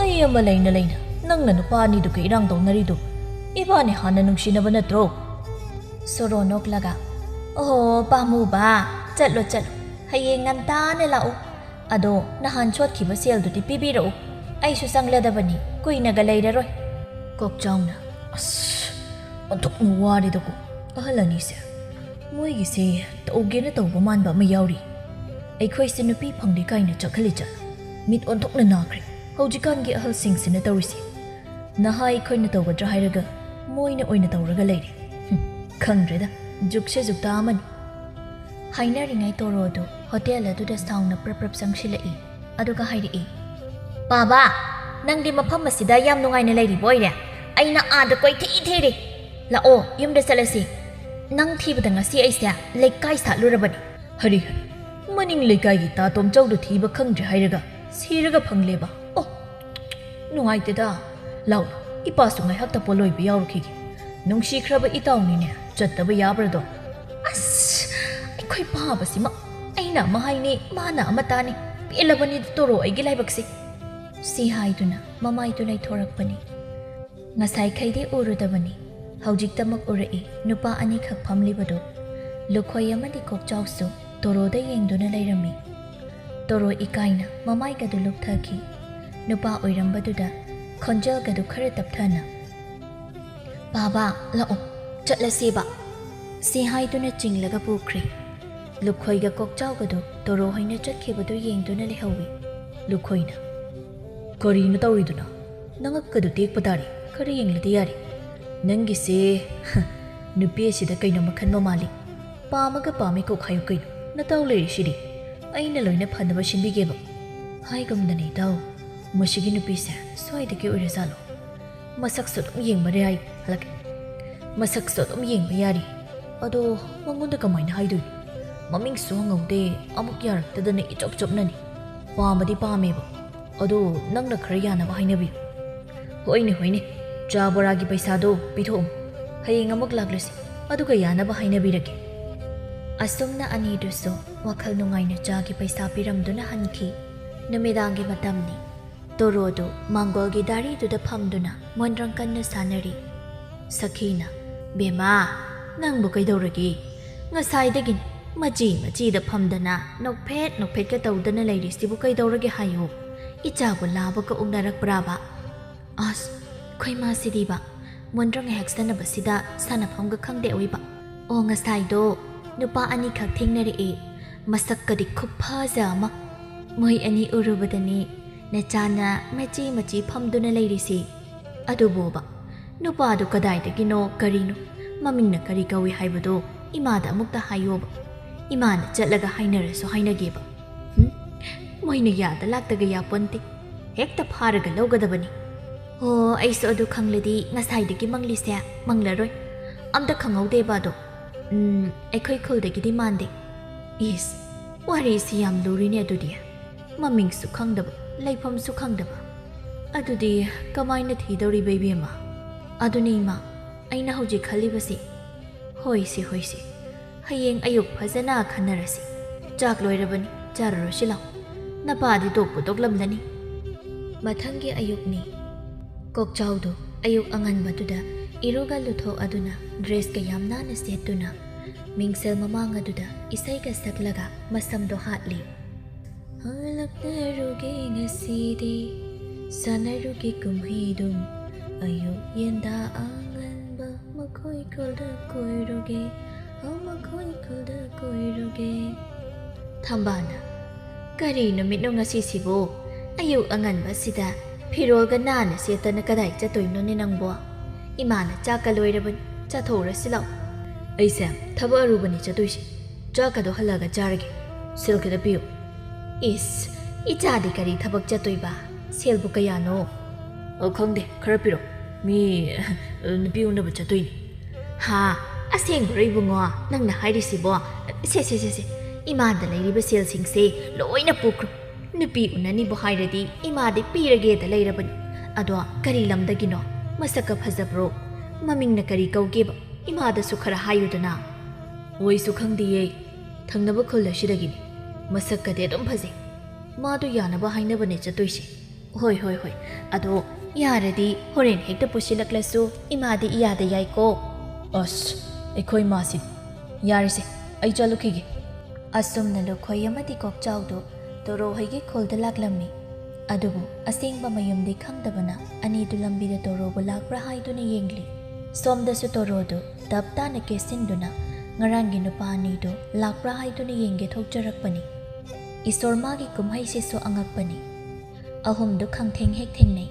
ꯑꯩ ꯑꯃ ꯂꯩꯅ ꯂꯩꯅ ꯅꯪꯅ ꯅꯨꯄꯥ ꯑꯅꯤꯗꯨꯒ ꯏꯔꯥꯡ ꯇꯧꯅꯔꯤꯗꯨ ꯏꯕꯥꯅꯤ ꯍꯥꯟꯅ ꯅꯨꯡꯁꯤꯅꯕ ꯅꯠꯇ꯭ꯔꯣ? ꯁꯣꯔꯣ ꯅꯣꯛꯂꯒ, ꯑꯣꯍꯣ, ꯄꯥꯝꯃꯨꯕ, ꯆꯠꯂꯣ, ꯆꯠꯂꯣ꯫ ꯍꯌꯦꯡ ꯉꯟꯇꯥꯅ ꯂꯥꯛꯎ꯫ ꯑꯗꯣ ꯅꯍꯥꯟ ꯁꯣꯠꯈꯤꯕ ꯁꯦꯜꯗꯨꯗꯤ ꯄꯤꯕꯤꯔꯛꯎ꯫ ꯑꯩꯁꯨ ꯆꯪꯂꯗꯕꯅꯤ, ꯀꯨꯏꯅꯒ ꯂꯩꯔꯔꯣꯏ꯫ ꯀꯣꯛꯆꯥꯎꯅ, ꯑꯁ, ꯑꯣꯟꯊꯣꯛꯅ ꯋꯥꯔꯦꯗꯀꯣ ꯑꯍꯜ ꯑꯅꯤꯁꯦ꯫ ꯃꯣꯏꯒꯤꯁꯦ ꯇꯧꯒꯦꯅ ꯇꯧꯕ ꯃꯥꯟꯕ ꯑꯃ ꯌꯥꯎꯔꯤ꯫ ꯑꯩꯈꯣꯏꯁꯦ ꯅꯨꯄꯤ ꯐꯪꯗꯦ ꯀꯥꯏꯅ ꯆꯠꯈꯜꯂꯤ ꯆꯠ꯫ ꯃꯤꯠ ꯑꯣꯟꯊꯣꯛꯅ ꯅꯥꯈ꯭ꯔꯦ꯫ ꯍꯧꯖꯤꯛꯀꯥꯟꯒꯤ ꯑꯍꯜꯁꯤꯡꯁꯤꯅ ꯇꯧꯔꯤꯁꯦ꯫ ꯅꯍꯥ ꯑꯩꯈꯣꯏꯅ ꯇꯧꯒꯗ꯭ꯔꯥ ꯍꯥꯏꯔꯒ ꯃꯣꯏꯅ ꯑꯣꯏꯅ ꯇꯧꯔꯒ ꯂꯩꯔꯦ꯫ ꯍꯨꯝ, ꯈꯪꯗ꯭ꯔꯦꯗ, ꯖꯨꯛꯁꯦ ꯖꯨꯛꯇꯥ ꯑꯃꯅꯤ꯫ ꯍꯥꯏꯅꯔꯤꯉꯩ ꯇꯣꯔꯣꯗꯨ ꯍꯣꯇꯦꯜ ꯑꯗꯨꯗ ꯁꯥꯎꯅ ꯄ꯭ꯔꯞ ꯄ꯭ꯔꯞ ꯆꯪꯁꯤꯜꯂꯛꯏ꯫ ꯑꯗꯨꯒ ꯍꯥꯏꯔꯛꯏ, "ꯄꯥꯕ, ꯅꯪꯗꯤ ꯃꯐꯝ ꯑꯁꯤꯗ ꯌꯥꯝ ꯅꯨꯡꯉꯥꯏꯅ ꯂꯩꯔꯤꯕ ꯑꯣꯏꯔꯦ꯫ ꯑꯩꯅ ꯑꯥꯗ ꯀꯣꯏꯊꯤ ꯊꯤꯔꯤ꯫ ꯂꯥꯛꯑꯣ, ꯌꯨꯝꯗ ꯆꯠꯂꯁꯤ꯫ ꯅꯪ ꯊꯤꯕꯗ ꯉꯁꯤ ꯑꯩꯁꯦ ꯂꯩꯀꯥꯏ ꯁꯥꯠꯂꯨꯔꯕꯅꯤ꯫" ꯍꯔꯤ ꯍꯔꯤ, ꯃꯅꯤꯡ ꯂꯩꯀꯥꯏꯒꯤ ꯇꯥ ꯇꯣꯝꯆꯧꯗꯨ ꯊꯤꯕ ꯈꯪꯗ꯭ꯔꯦ ꯍꯥꯏꯔꯒ ꯁꯤꯔꯒ ꯐꯪꯂꯦꯕ꯫ ꯑꯣ, ꯅꯨꯡꯉꯥꯏꯇꯦꯗ꯫ ꯂꯥꯎ, ꯏꯄꯥꯁꯨ ꯉꯥꯏꯍꯥꯛꯇ ꯄꯣꯂꯣꯏꯕ ꯌꯥꯎꯔꯨꯈꯤꯒꯦ꯫ ꯅꯨꯡꯁꯤꯈ꯭ꯔꯕ ꯏꯇꯥꯎꯅꯤꯅꯦ, ꯆꯠꯇꯕ ꯌꯥꯕ꯭ꯔꯗꯣ? ꯑꯁ, ꯑꯩꯈꯣꯏ ꯄꯥꯕꯁꯤꯃ꯫ ꯑꯩꯅ ꯑꯃ ꯍꯥꯏꯅꯤ, ꯃꯥꯅ ꯑꯃ ꯇꯥꯅꯤ꯫ ꯄꯦꯜꯂꯕꯅꯤ ꯇꯣꯔꯣ ꯑꯩꯒꯤ ꯂꯥꯏꯕꯛꯁꯦ꯫ ꯁꯤ ꯍꯥꯏꯗꯨꯅ ꯃꯃꯥꯏꯗꯨ ꯂꯩꯊꯣꯔꯛꯄꯅꯤ꯫ ꯉꯁꯥꯏꯈꯩꯗꯤ ꯎꯔꯨꯗꯕꯅꯤ, ꯍꯧꯖꯤꯛꯇꯃꯛ ꯎꯔꯛꯏ ꯅꯨꯄꯥ ꯑꯅꯤꯈꯛ ꯐꯝꯂꯤꯕꯗꯨ꯫ ꯂꯨꯈꯣꯏ ꯑꯃꯗꯤ ꯀꯣꯛꯆꯥꯎꯁꯨ ꯇꯣꯔꯣꯗ ꯌꯦꯡꯗꯨꯅ ꯂꯩꯔꯝꯃꯤ꯫ ꯇꯣꯔꯣ ꯏꯀꯥꯏꯅ ꯃꯃꯥꯏꯒꯗꯨ ꯂꯨꯞꯊꯈꯤ꯫ ꯅꯨꯄꯥ ꯑꯣꯏꯔꯝꯕꯗꯨꯗ ꯈꯣꯟꯖꯦꯜꯒꯗꯨ ꯈꯔ ꯇꯞꯊꯅ, "ꯕꯥꯕꯥ, ꯂꯥꯛꯑꯣ, ꯆꯠꯂꯁꯦꯕ," ꯁꯤ ꯍꯥꯏꯗꯨꯅ ꯆꯤꯡꯂꯒ ꯄꯨꯈ꯭ꯔꯦ꯫ ꯂꯨꯈꯣꯏꯒ ꯀꯣꯛꯆꯥꯎꯒꯗꯨ ꯇꯣꯔꯣ ꯍꯣꯏꯅ ꯆꯠꯈꯤꯕꯗꯨ ꯌꯦꯡꯗꯨꯅ ꯂꯩꯍꯧꯏ꯫ ꯂꯨꯈꯣꯏꯅ, "ꯀꯔꯤꯅꯣ ꯇꯧꯔꯤꯗꯨꯅ? ꯅꯉꯛꯀꯗꯨ ꯇꯦꯛꯄ ꯇꯥꯔꯦ, ꯈꯔ ꯌꯦꯡꯂꯗꯤ ꯌꯥꯔꯦ꯫ ꯅꯪꯒꯤꯁꯦ, ꯅꯨꯄꯤ ꯑꯁꯤꯗ ꯀꯩꯅꯣ ꯃꯈꯟ ꯑꯃ ꯃꯥꯜꯂꯤ꯫ ꯄꯥꯝꯃꯒ ꯄꯥꯝꯃꯤ ꯀꯣꯛ ꯍꯥꯏꯌꯨ ꯀꯩꯅꯣ, ꯅꯇꯥꯎ ꯂꯩꯔꯤꯁꯤꯗꯤ꯫ ꯑꯩꯅ ꯂꯣꯏꯅ ꯐꯅꯕ ꯁꯤꯟꯕꯤꯒꯦꯕ꯫" ꯍꯥꯏꯒꯨꯝꯗꯅ ꯏꯇꯥꯎ, ꯃꯁꯤꯒꯤ ꯅꯨꯄꯤꯁꯦ ꯁ꯭ꯋꯥꯏꯗꯒꯤ ꯑꯣꯏꯔꯖꯥꯠꯂꯣ? ꯃꯁꯛꯁꯨ ꯑꯗꯨꯝ ꯌꯦꯡꯕ ꯌꯥꯏ, ꯍꯜꯂꯛꯀꯦ꯫ ꯃꯁꯛꯁꯨ ꯑꯗꯨꯝ ꯌꯦꯡꯕ ꯌꯥꯔꯤ꯫ ꯑꯗꯣ ꯃꯉꯣꯟꯗ ꯀꯃꯥꯏꯅ ꯍꯥꯏꯗꯣꯏꯅꯣ? ꯃꯃꯤꯡꯁꯨ ꯍꯪꯍꯧꯗꯦ, ꯑꯃꯨꯛ ꯌꯥꯔꯛꯇꯗꯅ ꯏꯆꯞ ꯆꯞꯅꯅꯤ꯫ ꯄꯥꯝꯕꯗꯤ ꯄꯥꯝꯃꯦꯕ꯫ ꯑꯗꯣ ꯅꯪꯅ ꯈꯔ ꯌꯥꯅꯕ ꯍꯥꯏꯅꯕꯤꯌꯨ꯫ ꯍꯣꯏꯅꯦ, ꯍꯣꯏꯅꯦ, ꯆꯥ ꯕꯣꯔꯥꯒꯤ ꯄꯩꯁꯥꯗꯣ ꯄꯤꯊꯣꯛꯑꯝꯃꯨ꯫ ꯍꯌꯦꯡ ꯑꯃꯨꯛ ꯂꯥꯛꯂꯁꯤ, ꯑꯗꯨꯒ ꯌꯥꯅꯕ ꯍꯥꯏꯅꯕꯤꯔꯒꯦ꯫ ꯑꯁꯨꯝꯅ ꯑꯅꯤꯗꯨꯁꯨ ꯋꯥꯈꯜ ꯅꯨꯡꯉꯥꯏꯅ ꯆꯥꯒꯤ ꯄꯩꯁꯥ ꯄꯤꯔꯝꯗꯨꯅ ꯍꯟꯈꯤ꯫ ꯅꯨꯃꯤꯗꯥꯡꯒꯤ ꯃꯇꯝꯅꯤ꯫ ꯇꯣꯔꯣꯗꯨ ꯃꯥꯡꯒꯣꯜꯒꯤ ꯗꯥꯔꯤꯗꯨꯗ ꯐꯝꯗꯨꯅ ꯃꯣꯟꯗ꯭ꯔꯪ ꯀꯟꯅ ꯁꯥꯟꯅꯔꯤ꯫ ꯁꯈꯤꯅ, "ꯕꯦꯝꯃ, ꯅꯪꯕꯨ ꯀꯩꯗꯧꯔꯒꯦ? ꯉꯁꯥꯏꯗꯒꯤꯅꯤ ꯃꯆꯤ ꯃꯆꯤꯗ ꯐꯝꯗꯅ ꯅꯣꯛꯐꯦꯠ ꯅꯣꯛꯐꯦꯠꯀ ꯇꯧꯗꯅ ꯂꯩꯔꯤꯁꯤꯕꯨ ꯀꯩꯗꯧꯔꯒꯦ ꯍꯥꯏꯌꯨ? ꯏꯆꯥꯕꯨ ꯂꯥꯕꯒ ꯎꯛꯅꯔꯛꯄ꯭ꯔꯥꯕ?" ꯑꯁ, ꯈꯣꯏꯃꯥꯁꯤꯗꯤꯕ, ꯃꯣꯟꯗ꯭ꯔꯪ ꯍꯦꯛ ꯁꯥꯟꯅꯕꯁꯤꯗ ꯁꯥꯟꯅꯐꯝꯒ ꯈꯪꯗꯦ ꯑꯣꯏꯕ꯫ ꯑꯣ, ꯉꯁꯥꯏꯗꯣ ꯅꯨꯄꯥ ꯑꯅꯤꯈꯛ ꯊꯦꯡꯅꯔꯛꯑꯦ, ꯃꯁꯛꯀꯗꯤ ꯈꯨꯐꯖ ꯑꯃ꯫ ꯃꯣꯏ ꯑꯅꯤ ꯎꯔꯨꯕꯗꯅꯤ ꯅꯆꯥꯅ ꯃꯆꯤ ꯃꯆꯤ ꯐꯝꯗꯨꯅ ꯂꯩꯔꯤꯁꯦ꯫ ꯑꯗꯨꯕꯨꯕ, ꯅꯨꯄꯥꯗꯨ ꯀꯗꯥꯏꯗꯒꯤꯅꯣ ꯀꯔꯤꯅꯣ, ꯃꯃꯤꯡꯅ ꯀꯔꯤ ꯀꯧꯏ ꯍꯥꯏꯕꯗꯣ ꯏꯃꯥꯗ ꯑꯃꯨꯛꯇ ꯍꯥꯏꯌꯣꯕ꯫ ꯏꯃꯥꯅ ꯆꯠꯂꯒ ꯍꯥꯏꯅꯔꯁꯨ ꯍꯥꯏꯅꯒꯦꯕ꯫ ꯍꯨꯝ? ꯃꯣꯏꯅ ꯌꯥꯗ ꯂꯥꯛꯇꯒ ꯌꯥꯄꯣꯟꯇꯦ꯫ ꯍꯦꯛꯇ ꯐꯥꯔꯒ ꯂꯧꯒꯗꯕꯅꯤ꯫ ꯑꯣ, ꯑꯩꯁꯨ ꯑꯗꯨ ꯈꯪꯂꯗꯤ ꯉꯁꯥꯏꯗꯒꯤ ꯃꯪꯂꯤꯁꯦ ꯃꯪꯂꯔꯣꯏ꯫ ꯑꯝꯇ ꯈꯪꯍꯧꯗꯦꯕ ꯑꯗꯣ꯫ ꯎꯝ, ꯑꯩꯈꯣꯏ ꯈꯨꯜꯗꯒꯤꯗꯤ ꯃꯥꯟꯗꯦ꯫ ꯏꯁ, ꯋꯥꯔꯤꯁꯤ ꯌꯥꯝ ꯂꯨꯔꯤꯅꯦ ꯑꯗꯨꯗꯤ꯫ ꯃꯃꯤꯡꯁꯨ ꯈꯪꯗꯕ, ꯂꯩꯐꯝꯁꯨ ꯈꯪꯗꯕ꯫ ꯑꯗꯨꯗꯤ ꯀꯃꯥꯏꯅ ꯊꯤꯗꯧꯔꯤꯕ, ꯏꯕꯦꯝꯃ? ꯑꯗꯨꯅꯤ, ꯏꯃꯥ, ꯑꯩꯅ ꯍꯧꯖꯤꯛ ꯈꯜꯂꯤꯕꯁꯤ꯫ ꯍꯣꯏꯁꯦ, ꯍꯣꯏꯁꯦ, ꯍꯌꯦꯡ ꯑꯌꯨꯛ ꯐꯖꯅ ꯈꯟꯅꯔꯁꯤ꯫ ꯆꯥꯛ ꯂꯣꯏꯔꯕꯅꯤ, ꯆꯥꯔꯨꯔꯁꯤ ꯂꯥꯎ꯫ ꯅꯄꯥꯗꯤ ꯇꯣꯛꯄꯨ ꯇꯣꯛꯂꯝꯂꯅꯤ꯫ ꯃꯊꯪꯒꯤ ꯑꯌꯨꯛꯅꯤ꯫ ꯀꯣꯛꯆꯥꯎꯗꯨ ꯑꯌꯨꯛ ꯑꯉꯟꯕꯗꯨꯗ ꯏꯔꯨꯒ ꯂꯨꯊꯣꯛꯑꯗꯨꯅ, ꯗ꯭ꯔꯦꯁꯀ ꯌꯥꯝ ꯅꯥꯟꯅ ꯁꯦꯠꯇꯨꯅ, ꯃꯤꯡꯁꯦꯜ ꯃꯃꯥꯡ ꯑꯗꯨꯗ ꯏꯁꯩꯒ ꯁꯛꯂꯒ ꯃꯁꯝꯗꯣ ꯍꯥꯠꯂꯤ꯫ ꯍꯜꯂꯛꯅꯔꯨꯒꯦ ꯉꯁꯤꯗꯤ, ꯁꯥꯟꯅꯔꯨꯒꯦ ꯀꯨꯝꯍꯩꯗꯨꯝ꯫ ꯑꯌꯨꯛ ꯌꯦꯟꯗꯥ ꯑꯉꯟꯕ, ꯃꯈꯣꯏ ꯈꯨꯜꯗ ꯀꯣꯏꯔꯨꯒꯦ, ꯑꯣ, ꯃꯈꯣꯏ ꯈꯨꯜꯗ ꯀꯣꯏꯔꯨꯒꯦ꯫ ꯊꯝꯕꯥꯜꯅ, "ꯀꯔꯤ ꯅꯨꯃꯤꯠꯅꯣ ꯉꯁꯤꯁꯤꯕꯨ? ꯑꯌꯨꯛ ꯑꯉꯟꯕꯁꯤꯗ ꯐꯤꯔꯣꯜꯒ ꯅꯥꯟꯅ ꯁꯦꯠꯇꯅ ꯀꯗꯥꯏ ꯆꯠꯇꯣꯏꯅꯣꯅꯦ ꯅꯪꯕꯣ? ꯏꯃꯥꯅ ꯆꯥꯛꯀ ꯂꯣꯏꯔꯕꯅꯤ, ꯆꯥꯊꯣꯛꯎꯔꯁꯤ ꯂꯥꯎ꯫" "ꯑꯩꯁꯦ ꯊꯕꯛ ꯑꯔꯨꯕꯅꯤ ꯆꯠꯇꯣꯏꯁꯦ꯫ ꯆꯥꯛꯀꯗꯣ ꯍꯜꯂꯛꯑꯒ ꯆꯥꯔꯒꯦ꯫ ꯁꯦꯜ ꯈꯤꯇ ꯄꯤꯌꯨ꯫" "ꯏꯁ, ꯏꯆꯥꯗꯤ ꯀꯔꯤ ꯊꯕꯛ ꯆꯠꯇꯣꯏꯕ? ꯁꯦꯜꯕꯨ ꯀꯌꯥꯅꯣ?" "ꯑ, ꯈꯪꯗꯦ, ꯈꯔ ꯄꯤꯔꯛꯑꯣ꯫ ꯃꯤ, ꯑ, ꯅꯨꯄꯤ ꯎꯅꯕ ꯆꯠꯇꯣꯏꯅꯤ꯫" "ꯍꯥ? ꯑꯁꯦꯡꯕꯔꯣ ꯏꯕꯨꯡꯉꯣ ꯅꯪꯅ ꯍꯥꯏꯔꯤꯁꯤꯕꯣ? ꯁꯦ, ꯁꯦ, ꯁꯦ, ꯁꯦ, ꯏꯃꯥꯗ ꯂꯩꯔꯤꯕ ꯁꯦꯜꯁꯤꯡꯁꯦ ꯂꯣꯏꯅ ꯄꯨꯈ꯭ꯔꯣ꯫ ꯅꯨꯄꯤ ꯎꯅꯅꯤꯕꯨ ꯍꯥꯏꯔꯗꯤ ꯏꯃꯥꯗꯤ ꯄꯤꯔꯒꯦꯗ ꯂꯩꯔꯕꯅꯤ꯫ ꯑꯗꯣ ꯀꯔꯤ ꯂꯝꯗꯒꯤꯅꯣ? ꯃꯁꯛꯀ ꯐꯖꯕ꯭ꯔꯣ? ꯃꯃꯤꯡꯅ ꯀꯔꯤ ꯀꯧꯒꯦꯕ? ꯏꯃꯥꯗꯁꯨ ꯈꯔ ꯍꯥꯏꯌꯨꯗꯅ꯫" "ꯃꯣꯏꯁꯨ ꯈꯪꯗꯤꯌꯦ꯫ ꯊꯪꯅꯕ ꯈꯨꯜ ꯑꯁꯤꯗꯒꯤꯅꯤ꯫ ꯃꯁꯛꯀꯗꯤ ꯑꯗꯨꯝ ꯐꯖꯩ꯫ ꯃꯥꯗꯣ ꯌꯥꯅꯕ ꯍꯥꯏꯅꯕꯅꯦ ꯆꯠꯇꯣꯏꯁꯦ꯫" "ꯍꯣꯏ, ꯍꯣꯏ, ꯍꯣꯏ꯫ ꯑꯗꯣ ꯌꯥꯔꯗꯤ ꯍꯣꯔꯦꯟ ꯍꯦꯛꯇ ꯄꯨꯁꯤꯜꯂꯛꯂꯁꯨ ꯏꯃꯥꯗꯤ ꯏꯌꯥꯗ ꯌꯥꯏꯀꯣ꯫" "ꯑꯁ, ꯑꯩꯈꯣꯏ ꯃꯥꯁꯤꯗꯤ꯫ ꯌꯥꯔꯦꯁꯦ, ꯑꯩ ꯆꯠꯂꯨꯈꯤꯒꯦ꯫" ꯑꯁꯨꯝꯅ ꯂꯨꯈꯣꯏ ꯑꯃꯗꯤ ꯀꯣꯛꯆꯥꯎꯗꯨ ꯇꯣꯔꯣ ꯍꯣꯏꯒꯤ ꯈꯨꯜꯗ ꯂꯥꯛꯂꯝꯃꯤ꯫ ꯑꯗꯨꯕꯨ ꯑꯁꯦꯡꯕ ꯃꯌꯨꯝꯗꯤ ꯈꯪꯗꯕꯅ ꯑꯅꯤꯗꯨ ꯂꯝꯕꯤꯗ ꯇꯣꯔꯣꯕꯨ ꯂꯥꯛꯄ꯭ꯔꯥ ꯍꯥꯏꯗꯨꯅ ꯌꯦꯡꯂꯤ꯫ ꯁꯣꯝꯗꯁꯨ ꯇꯣꯔꯣꯗꯨ ꯇꯞ ꯇꯥꯅ ꯀꯦꯁꯤꯟꯗꯨꯅ ꯉꯔꯥꯡꯒꯤ ꯅꯨꯄꯥ ꯑꯅꯤꯗꯨ ꯂꯥꯛꯄ꯭ꯔꯥ ꯍꯥꯏꯗꯨꯅ ꯌꯦꯡꯒꯦ ꯊꯣꯛꯆꯔꯛꯄꯅꯤ꯫ ꯏꯁꯣꯔ, ꯃꯥꯒꯤ ꯀꯨꯝꯍꯩꯁꯤꯁꯨ ꯑꯉꯛꯄꯅꯤ꯫ ꯑꯍꯨꯝꯗꯨ ꯈꯪꯊꯦꯡ ꯍꯦꯛ ꯊꯦꯡꯅꯩ꯫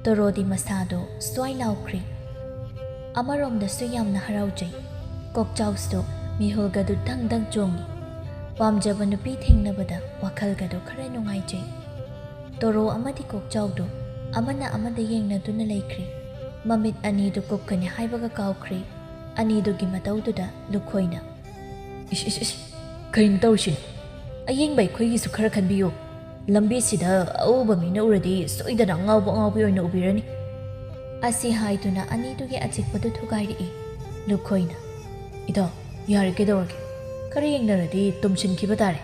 ꯇꯣꯔꯣꯗꯤ ꯃꯁꯥꯗꯣ ꯁ꯭ꯋꯥꯏ ꯂꯥꯎꯈ꯭ꯔꯦ꯫ ꯑꯃꯔꯣꯝꯗꯁꯨ ꯌꯥꯝꯅ ꯍꯔꯥꯎꯖꯩ꯫ ꯀꯣꯛꯆꯥꯎꯁꯨ ꯃꯤꯍꯨꯜꯒꯗꯨ ꯗꯪ ꯗꯪ ꯆꯣꯡꯏ꯫ ꯄꯥꯝꯖꯕ ꯅꯨꯄꯤ ꯊꯦꯡꯅꯕꯗ ꯋꯥꯈꯜꯒꯗꯨ ꯈꯔ ꯅꯨꯡꯉꯥꯏꯖꯩ꯫ ꯇꯣꯔꯣ ꯑꯃꯗꯤ ꯀꯣꯛꯆꯥꯎꯗꯨ ꯑꯃꯅ ꯑꯃꯗ ꯌꯦꯡꯅꯗꯨꯅ ꯂꯩꯈ꯭ꯔꯦ꯫ ꯃꯃꯤꯠ ꯑꯅꯤꯗꯨ ꯀꯨꯞꯀꯅꯤ ꯍꯥꯏꯕꯒ ꯀꯥꯎꯈ꯭ꯔꯦ꯫ ꯑꯅꯤꯗꯨꯒꯤ ꯃꯇꯧꯗꯨꯗ ꯂꯨꯈꯣꯏꯅ, "ꯏꯁ, ꯏꯁ, ꯏꯁ, ꯀꯩꯅꯣ ꯇꯧꯔꯤꯁꯤꯅ? ꯑꯌꯦꯡꯕ ꯑꯩꯈꯣꯏꯒꯤꯁꯨ ꯈꯔ ꯈꯟꯕꯤꯌꯨ꯫ ꯂꯝꯕꯤꯁꯤꯗ ꯑꯎꯕ ꯃꯤꯅ ꯎꯔꯗꯤ ꯁꯣꯏꯗꯅ ꯑꯉꯥꯎꯕ ꯑꯉꯥꯎꯕꯤ ꯑꯣꯏꯅ ꯎꯕꯤꯔꯅꯤ꯫ ꯑꯁꯤ ꯍꯥꯏꯗꯨꯅ ꯑꯅꯤꯗꯨꯒꯤ ꯑꯆꯤꯛꯄꯗꯨ ꯊꯨꯒꯥꯏꯔꯛꯏ꯫ ꯂꯨꯈꯣꯏꯅ, "ꯏꯇꯥꯎ, ꯌꯥꯔꯦ, ꯀꯩꯗꯧꯔꯒꯦ? ꯈꯔ ꯌꯦꯡꯅꯔꯗꯤ ꯇꯨꯝꯁꯤꯟꯈꯤꯕ ꯇꯥꯔꯦ꯫"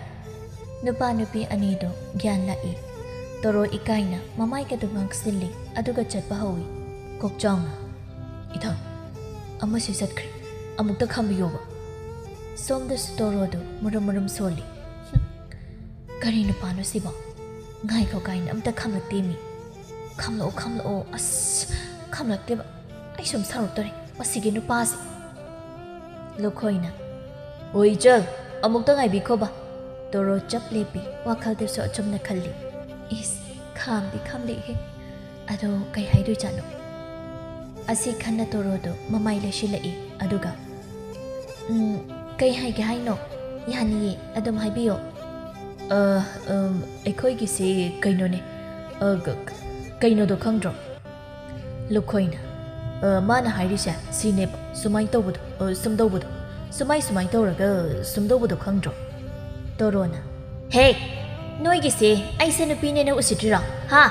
ꯅꯨꯄꯥ ꯅꯨꯄꯤ ꯑꯅꯤꯗꯣ ꯒ꯭ꯌꯥꯟ ꯂꯥꯛꯏ꯫ ꯇꯣꯔꯣ ꯏꯀꯥꯏꯅ ꯃꯃꯥꯏꯒꯗꯨ ꯉꯥꯡꯁꯤꯜꯂꯤ, ꯑꯗꯨꯒ ꯆꯠꯄ ꯍꯧꯏ꯫ ꯀꯣꯛꯆꯥꯎꯅ, "ꯏꯇꯥꯎ, ꯑꯃꯁꯨ ꯆꯠꯈ꯭ꯔꯦ, ꯑꯃꯨꯛꯇ ꯈꯥꯝꯕꯤꯌꯣꯕ꯫" ꯁꯣꯝꯗꯁꯨ ꯇꯣꯔꯣꯗꯨ ꯃꯨꯔꯨꯝ ꯃꯨꯔꯨꯝ ꯁꯣꯜꯂꯤ꯫ "ꯍꯨꯝ, ꯀꯔꯤ ꯅꯨꯄꯥꯅꯣ ꯁꯤꯕꯣ? ꯉꯥꯏꯈꯣ ꯀꯥꯏꯅ ꯑꯝꯇ ꯈꯥꯝꯂꯛꯇꯦ ꯃꯤ꯫ ꯈꯥꯝꯂꯛꯑꯣ, ꯈꯥꯝꯂꯛꯑꯣ, ꯑꯁ, ꯈꯥꯝꯂꯛꯇꯦꯕ꯫ ꯑꯩ ꯁꯨꯝ ꯁꯥꯎꯔꯛꯇꯣꯔꯦ ꯃꯁꯤꯒꯤ ꯅꯨꯄꯥꯁꯦ꯫" ꯂꯨꯈꯣꯏꯅ, "ꯍꯣꯏ ꯏꯆꯜ, ꯑꯃꯨꯛꯇ ꯉꯥꯏꯕꯤꯈꯣꯕ꯫" ꯇꯣꯔꯣ ꯆꯞ ꯂꯦꯞꯄꯤ, ꯋꯥꯈꯜꯗꯁꯨ ꯑꯆꯨꯝꯅ ꯈꯜꯂꯤ꯫ "ꯏꯁ, ꯈꯥꯝꯗꯤ ꯈꯥꯝꯂꯛꯏꯍꯦ꯫ ꯑꯗꯣ ꯀꯩ ꯍꯥꯏꯗꯣꯏꯖꯥꯠꯅꯣ?" ꯑꯁꯤ ꯈꯟꯅ ꯇꯣꯔꯣꯗꯣ ꯃꯃꯥꯏ ꯂꯩꯁꯤꯜꯂꯛꯏ, ꯑꯗꯨꯒ, "ꯎꯝ, ꯀꯩ ꯍꯥꯏꯒꯦ ꯍꯥꯏꯅꯣ? ꯌꯥꯅꯤꯌꯦ, ꯑꯗꯨꯝ ꯍꯥꯏꯕꯤꯌꯣ꯫" "ꯑ, ꯎꯝ, ꯑꯩꯈꯣꯏꯒꯤꯁꯦ ꯀꯩꯅꯣꯅꯦ, ꯑ, ꯀ-, ꯀ-, ꯀꯩꯅꯣꯗꯣ ꯈꯪꯗ꯭ꯔꯣ?" ꯂꯨꯈꯣꯏꯅ, "ꯑ, ꯃꯥꯅ ꯍꯥꯏꯔꯤꯁꯦ ꯁꯤꯅꯦꯕ, ꯁꯨꯃꯥꯏꯅ ꯇꯧꯕꯗꯣ, ꯑ, ꯁꯨꯝ ꯇꯧꯕꯗꯣ, ꯁꯨꯃꯥꯏ ꯁꯨꯃꯥꯏ ꯇꯧꯔꯒ ꯁꯨꯝ ꯇꯧꯕꯗꯣ ꯈꯪꯗ꯭ꯔꯣ?" ꯇꯣꯔꯣꯅ, "ꯍꯦ! ꯅꯣꯏꯒꯤꯁꯦ ꯑꯩꯁꯦ ꯅꯨꯄꯤꯅꯦꯅ ꯎꯁꯤꯠꯇ꯭ꯔꯤꯔꯣ? ꯍꯥ?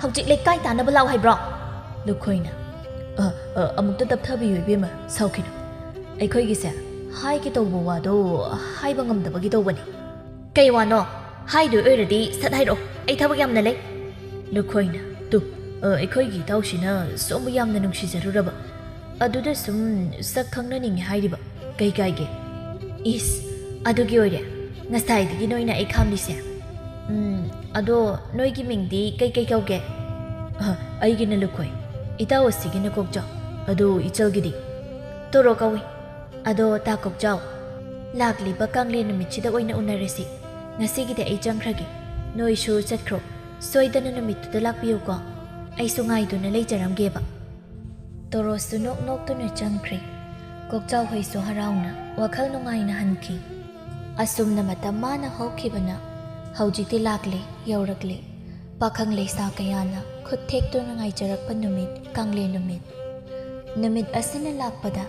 ꯍꯧꯖꯤꯛ ꯂꯩꯀꯥꯏ ꯇꯥꯟꯅꯕ ꯂꯥꯛꯑꯣ ꯍꯥꯏꯕ꯭ꯔꯣ?" ꯂꯨꯈꯣꯏꯅ, "ꯑ, ꯑ, ꯑꯃꯨꯛꯇ ꯇꯞꯊꯕꯤꯌꯨ ꯏꯕꯦꯝꯃ, ꯁꯥꯎꯈꯤꯅꯨ꯫ ꯑꯩꯈꯣꯏꯒꯤꯁꯦ ꯍꯥꯏꯒꯦ ꯇꯧꯕ ꯋꯥꯗꯣ ꯍꯥꯏꯕ ꯉꯝꯗꯕꯒꯤ ꯇꯧꯕꯅꯤ꯫" "ꯀꯩ ꯋꯥꯅꯣ? ꯍꯥꯏꯗꯣꯏ ꯑꯣꯏꯔꯗꯤ ꯁꯠ ꯍꯥꯏꯔꯛꯑꯣ, ꯑꯩ ꯊꯕꯛ ꯌꯥꯝꯅ ꯂꯩ꯫" ꯂꯨꯈꯣꯏꯅ, "ꯇꯨ, ꯑ, ꯑꯩꯈꯣꯏꯒꯤ ꯏꯇꯥꯎꯁꯤꯅ ꯁꯣꯝꯕꯨ ꯌꯥꯝꯅ ꯅꯨꯡꯁꯤꯖꯔꯨꯔꯕ, ꯑꯗꯨꯗ ꯁꯨꯝ ꯁꯛ ꯈꯪꯅꯅꯤꯡꯉꯤ ꯍꯥꯏꯔꯤꯕ, ꯀꯩ ꯀꯥꯏꯒꯦ?" "ꯏꯁ, ꯑꯗꯨꯒꯤ ꯑꯣꯏꯔꯦ ꯉꯁꯥꯏꯗꯒꯤ ꯅꯣꯏꯅ ꯑꯩ ꯈꯥꯝꯂꯤꯁꯦ꯫ ꯎꯝ, ꯑꯗꯣ ꯅꯣꯏꯒꯤ ꯃꯤꯡꯗꯤ ꯀꯩ ꯀꯩ ꯀꯧꯒꯦ?" "ꯑ, ꯑꯩꯒꯤꯅ ꯂꯨꯈꯣꯏ, ꯏꯇꯥꯎ ꯑꯁꯤꯒꯤꯅ ꯀꯣꯛꯆꯥꯎ, ꯑꯗꯣ ꯏꯆꯜꯒꯤꯗꯤ?" "ꯇꯣꯔꯣ ꯀꯧꯏ꯫" "ꯑꯗꯣ ꯇꯥ ꯀꯣꯛꯆꯥꯎ, ꯂꯥꯛꯂꯤꯕ ꯀꯥꯡꯂꯦꯟ ꯅꯨꯃꯤꯠꯁꯤꯗ ꯑꯣꯏꯅ ꯎꯅꯔꯁꯤ꯫ ꯉꯁꯤꯒꯤꯗꯤ ꯑꯩ ꯆꯪꯈ꯭ꯔꯒꯦ꯫ ꯅꯣꯏꯁꯨ ꯆꯠꯈ꯭ꯔꯣ꯫ ꯁꯣꯏꯗꯅ ꯅꯨꯃꯤꯠꯇꯨꯗ ꯂꯥꯛꯄꯤꯌꯨꯀꯣ꯫ ꯑꯩꯁꯨ ꯉꯥꯏꯗꯨꯅ ꯂꯩꯖꯔꯝꯒꯦꯕ꯫" ꯇꯣꯔꯣꯁꯨ ꯅꯣꯛ ꯅꯣꯛꯇꯨꯅ ꯆꯪꯈ꯭ꯔꯦ꯫ ꯀꯣꯛꯆꯥꯎ ꯍꯣꯏꯁꯨ ꯍꯔꯥꯎꯅ ꯋꯥꯈꯜ ꯅꯨꯡꯉꯥꯏꯅ ꯍꯟꯈꯤ꯫ ꯑꯁꯨꯝꯅ ꯃꯇꯝ ꯃꯥꯅ ꯍꯧꯈꯤꯕꯅ ꯍꯧꯖꯤꯛꯇꯤ ꯂꯥꯛꯂꯦ, ꯌꯧꯔꯛꯂꯦ꯫ ꯄꯥꯈꯪ ꯂꯩꯁꯥ ꯀꯌꯥꯅ ꯈꯨꯠ ꯊꯦꯛꯇꯨꯅ ꯉꯥꯏꯖꯔꯛꯄ ꯅꯨꯃꯤꯠ, ꯀꯥꯡꯂꯦꯟ ꯅꯨꯃꯤꯠ꯫ ꯅꯨꯃꯤꯠ ꯑꯁꯤꯅ ꯂꯥꯛꯄꯗ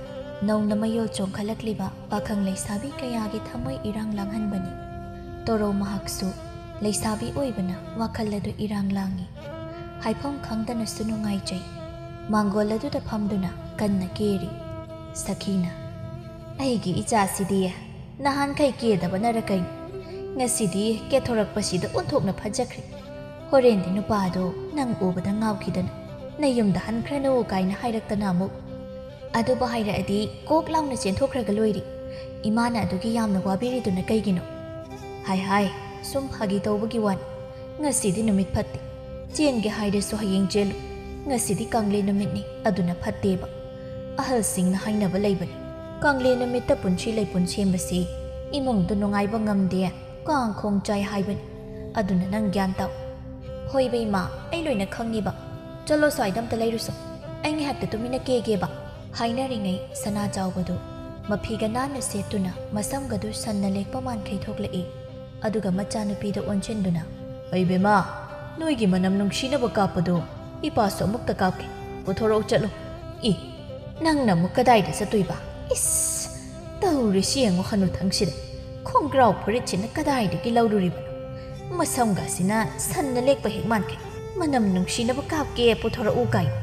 ꯅꯧꯅ ꯃꯌꯣꯜ ꯆꯣꯡꯈꯠꯂꯛꯂꯤꯕ ꯄꯥꯈꯪ ꯂꯩꯁꯥꯕꯤ ꯀꯌꯥꯒꯤ ꯊꯃꯣꯏ ꯏꯔꯥꯡ ꯂꯥꯡꯍꯟꯕꯅꯤ꯫ ꯇꯣꯔꯣ ꯃꯍꯥꯛꯁꯨ ꯂꯩꯁꯥꯕꯤ ꯑꯣꯏꯕꯅ ꯋꯥꯈꯜ ꯑꯗꯨ ꯏꯔꯥꯡ ꯂꯥꯡꯏ꯫ ꯍꯥꯏꯐꯝ ꯈꯪꯗꯅꯁꯨ ꯅꯨꯡꯉꯥꯏꯖꯩ꯫ ꯃꯥꯡꯒꯣꯜ ꯑꯗꯨꯗ ꯐꯝꯗꯨꯅ ꯀꯟꯅ ꯀꯦꯔꯤ꯫ ꯁꯈꯤꯅ, "ꯑꯩꯒꯤ ꯏꯆꯥꯁꯤꯗꯤ ꯅꯍꯥꯟꯈꯩ ꯀꯦꯗꯕꯅꯔ ꯀꯩꯅꯣ, ꯉꯁꯤꯗꯤ ꯀꯦꯊꯣꯔꯛꯄꯁꯤꯗ ꯑꯣꯟꯊꯣꯛꯅ ꯐꯖꯈ꯭ꯔꯦ꯫ ꯍꯣꯔꯦꯟꯗꯤ ꯅꯨꯄꯥꯗꯣ ꯅꯪ ꯎꯕꯗ ꯉꯥꯎꯈꯤꯗꯅ ꯅꯌꯨꯝꯗ ꯍꯟꯈ꯭ꯔꯅꯨ ꯀꯥꯏꯅ ꯍꯥꯏꯔꯛꯇꯅ ꯑꯃꯨꯛ꯫ ꯑꯗꯨꯕꯨ ꯍꯥꯏꯔꯛꯑꯗꯤ ꯀꯣꯛ ꯂꯥꯎꯅ ꯆꯦꯟꯊꯣꯛꯈ꯭ꯔꯒ ꯂꯣꯏꯔꯦ꯫ ꯏꯃꯥꯅ ꯑꯗꯨꯒꯤ ꯌꯥꯝꯅ ꯋꯥꯕꯤꯔꯤꯗꯨꯅ ꯀꯩꯒꯤꯅꯣ?" "ꯍꯥꯏ ꯍꯥꯏ, ꯁꯨꯝ ꯐꯥꯒꯤ ꯇꯧꯕꯒꯤ ꯋꯥꯅꯤ꯫ ꯉꯁꯤꯗꯤ ꯅꯨꯃꯤꯠ ꯐꯠꯇꯦ꯫ ꯆꯦꯟꯒꯦ ꯍꯥꯏꯔꯁꯨ ꯍꯌꯦꯡ ꯆꯦꯜꯂꯨ꯫ ꯉꯁꯤꯗꯤ ꯀꯥꯡꯂꯦꯟ ꯅꯨꯃꯤꯠꯅꯤ, ꯑꯗꯨꯅ ꯐꯠꯇꯦꯕ꯫ ꯑꯍꯜꯁꯤꯡꯅ ꯍꯥꯏꯅꯕ ꯂꯩꯕꯅꯤ, ꯀꯥꯡꯂꯦꯟ ꯅꯨꯃꯤꯠꯇ ꯄꯨꯟꯁꯤ ꯂꯩꯄꯨꯟ ꯁꯦꯝꯕꯁꯤ ꯏꯃꯨꯡꯗ ꯅꯨꯡꯉꯥꯏꯕ ꯉꯝꯗꯦ, ꯀꯥꯡ ꯈꯣꯡ ꯆꯥꯏ ꯍꯥꯏꯕꯅꯤ꯫ ꯑꯗꯨꯅ ꯅꯪ ꯒ꯭ꯌꯥꯟ ꯇꯥꯎ꯫" "ꯍꯣꯏꯕ ꯏꯃꯥ, ꯑꯩ ꯂꯣꯏꯅ ꯈꯪꯉꯤꯕ꯫ ꯆꯠꯂꯣ, ꯁ꯭ꯋꯥꯏꯗ ꯑꯝꯇ ꯂꯩꯔꯨꯁꯣ꯫ ꯑꯩ ꯉꯥꯏꯍꯥꯛꯇ ꯇꯨꯃꯤꯟꯅ ꯀꯦꯒꯦꯕ꯫" ꯍꯥꯏꯅꯔꯤꯉꯩ ꯁꯅꯥ ꯆꯥꯎꯕꯗꯨ ꯃꯐꯤꯒ ꯅꯥꯟꯅ ꯁꯦꯠꯇꯨꯅ ꯃꯁꯝꯒꯗꯨ ꯁꯟꯅ ꯂꯦꯛꯄ ꯃꯥꯟꯈꯩ ꯊꯣꯛꯂꯛꯏ꯫ ꯑꯗꯨꯒ ꯃꯆꯥꯅꯨꯄꯤꯗ ꯑꯣꯟꯁꯤꯟꯗꯨꯅ, "ꯑꯩ ꯕꯦꯝꯃ, ꯅꯣꯏꯒꯤ ꯃꯅꯝ ꯅꯨꯡꯁꯤꯅꯕ ꯀꯥꯞꯄꯗꯣ ꯏꯄꯥꯁꯨ ꯑꯃꯨꯛꯇ ꯀꯥꯞꯀꯦ꯫ ꯄꯨꯊꯣꯔꯛꯎ ꯆꯠꯂꯨ꯫" "ꯏ, ꯅꯪꯅ ꯑꯃꯨꯛ ꯀꯗꯥꯏꯗ ꯆꯠꯇꯣꯏꯕ? ꯏꯁ, ꯇꯧꯔꯤꯁꯤ ꯌꯦꯡꯉꯨ ꯍꯅꯨꯊꯪꯁꯤꯗ꯫ ꯈꯣꯡꯒ꯭ꯔꯥꯎ ꯐꯨꯔꯤꯠꯁꯤꯅ ꯀꯗꯥꯏꯗꯒꯤ ꯂꯧꯔꯨꯔꯤꯕꯅꯣ? ꯃꯁꯝꯒꯁꯤꯅ ꯁꯟꯅ ꯂꯦꯛꯄ ꯍꯦꯛ ꯃꯥꯟꯈꯩ꯫ ꯃꯅꯝ ꯅꯨꯡꯁꯤꯅꯕ ꯀꯥꯞꯀꯦ ꯄꯨꯊꯣꯔꯛꯎ ꯀꯥꯏꯅ꯫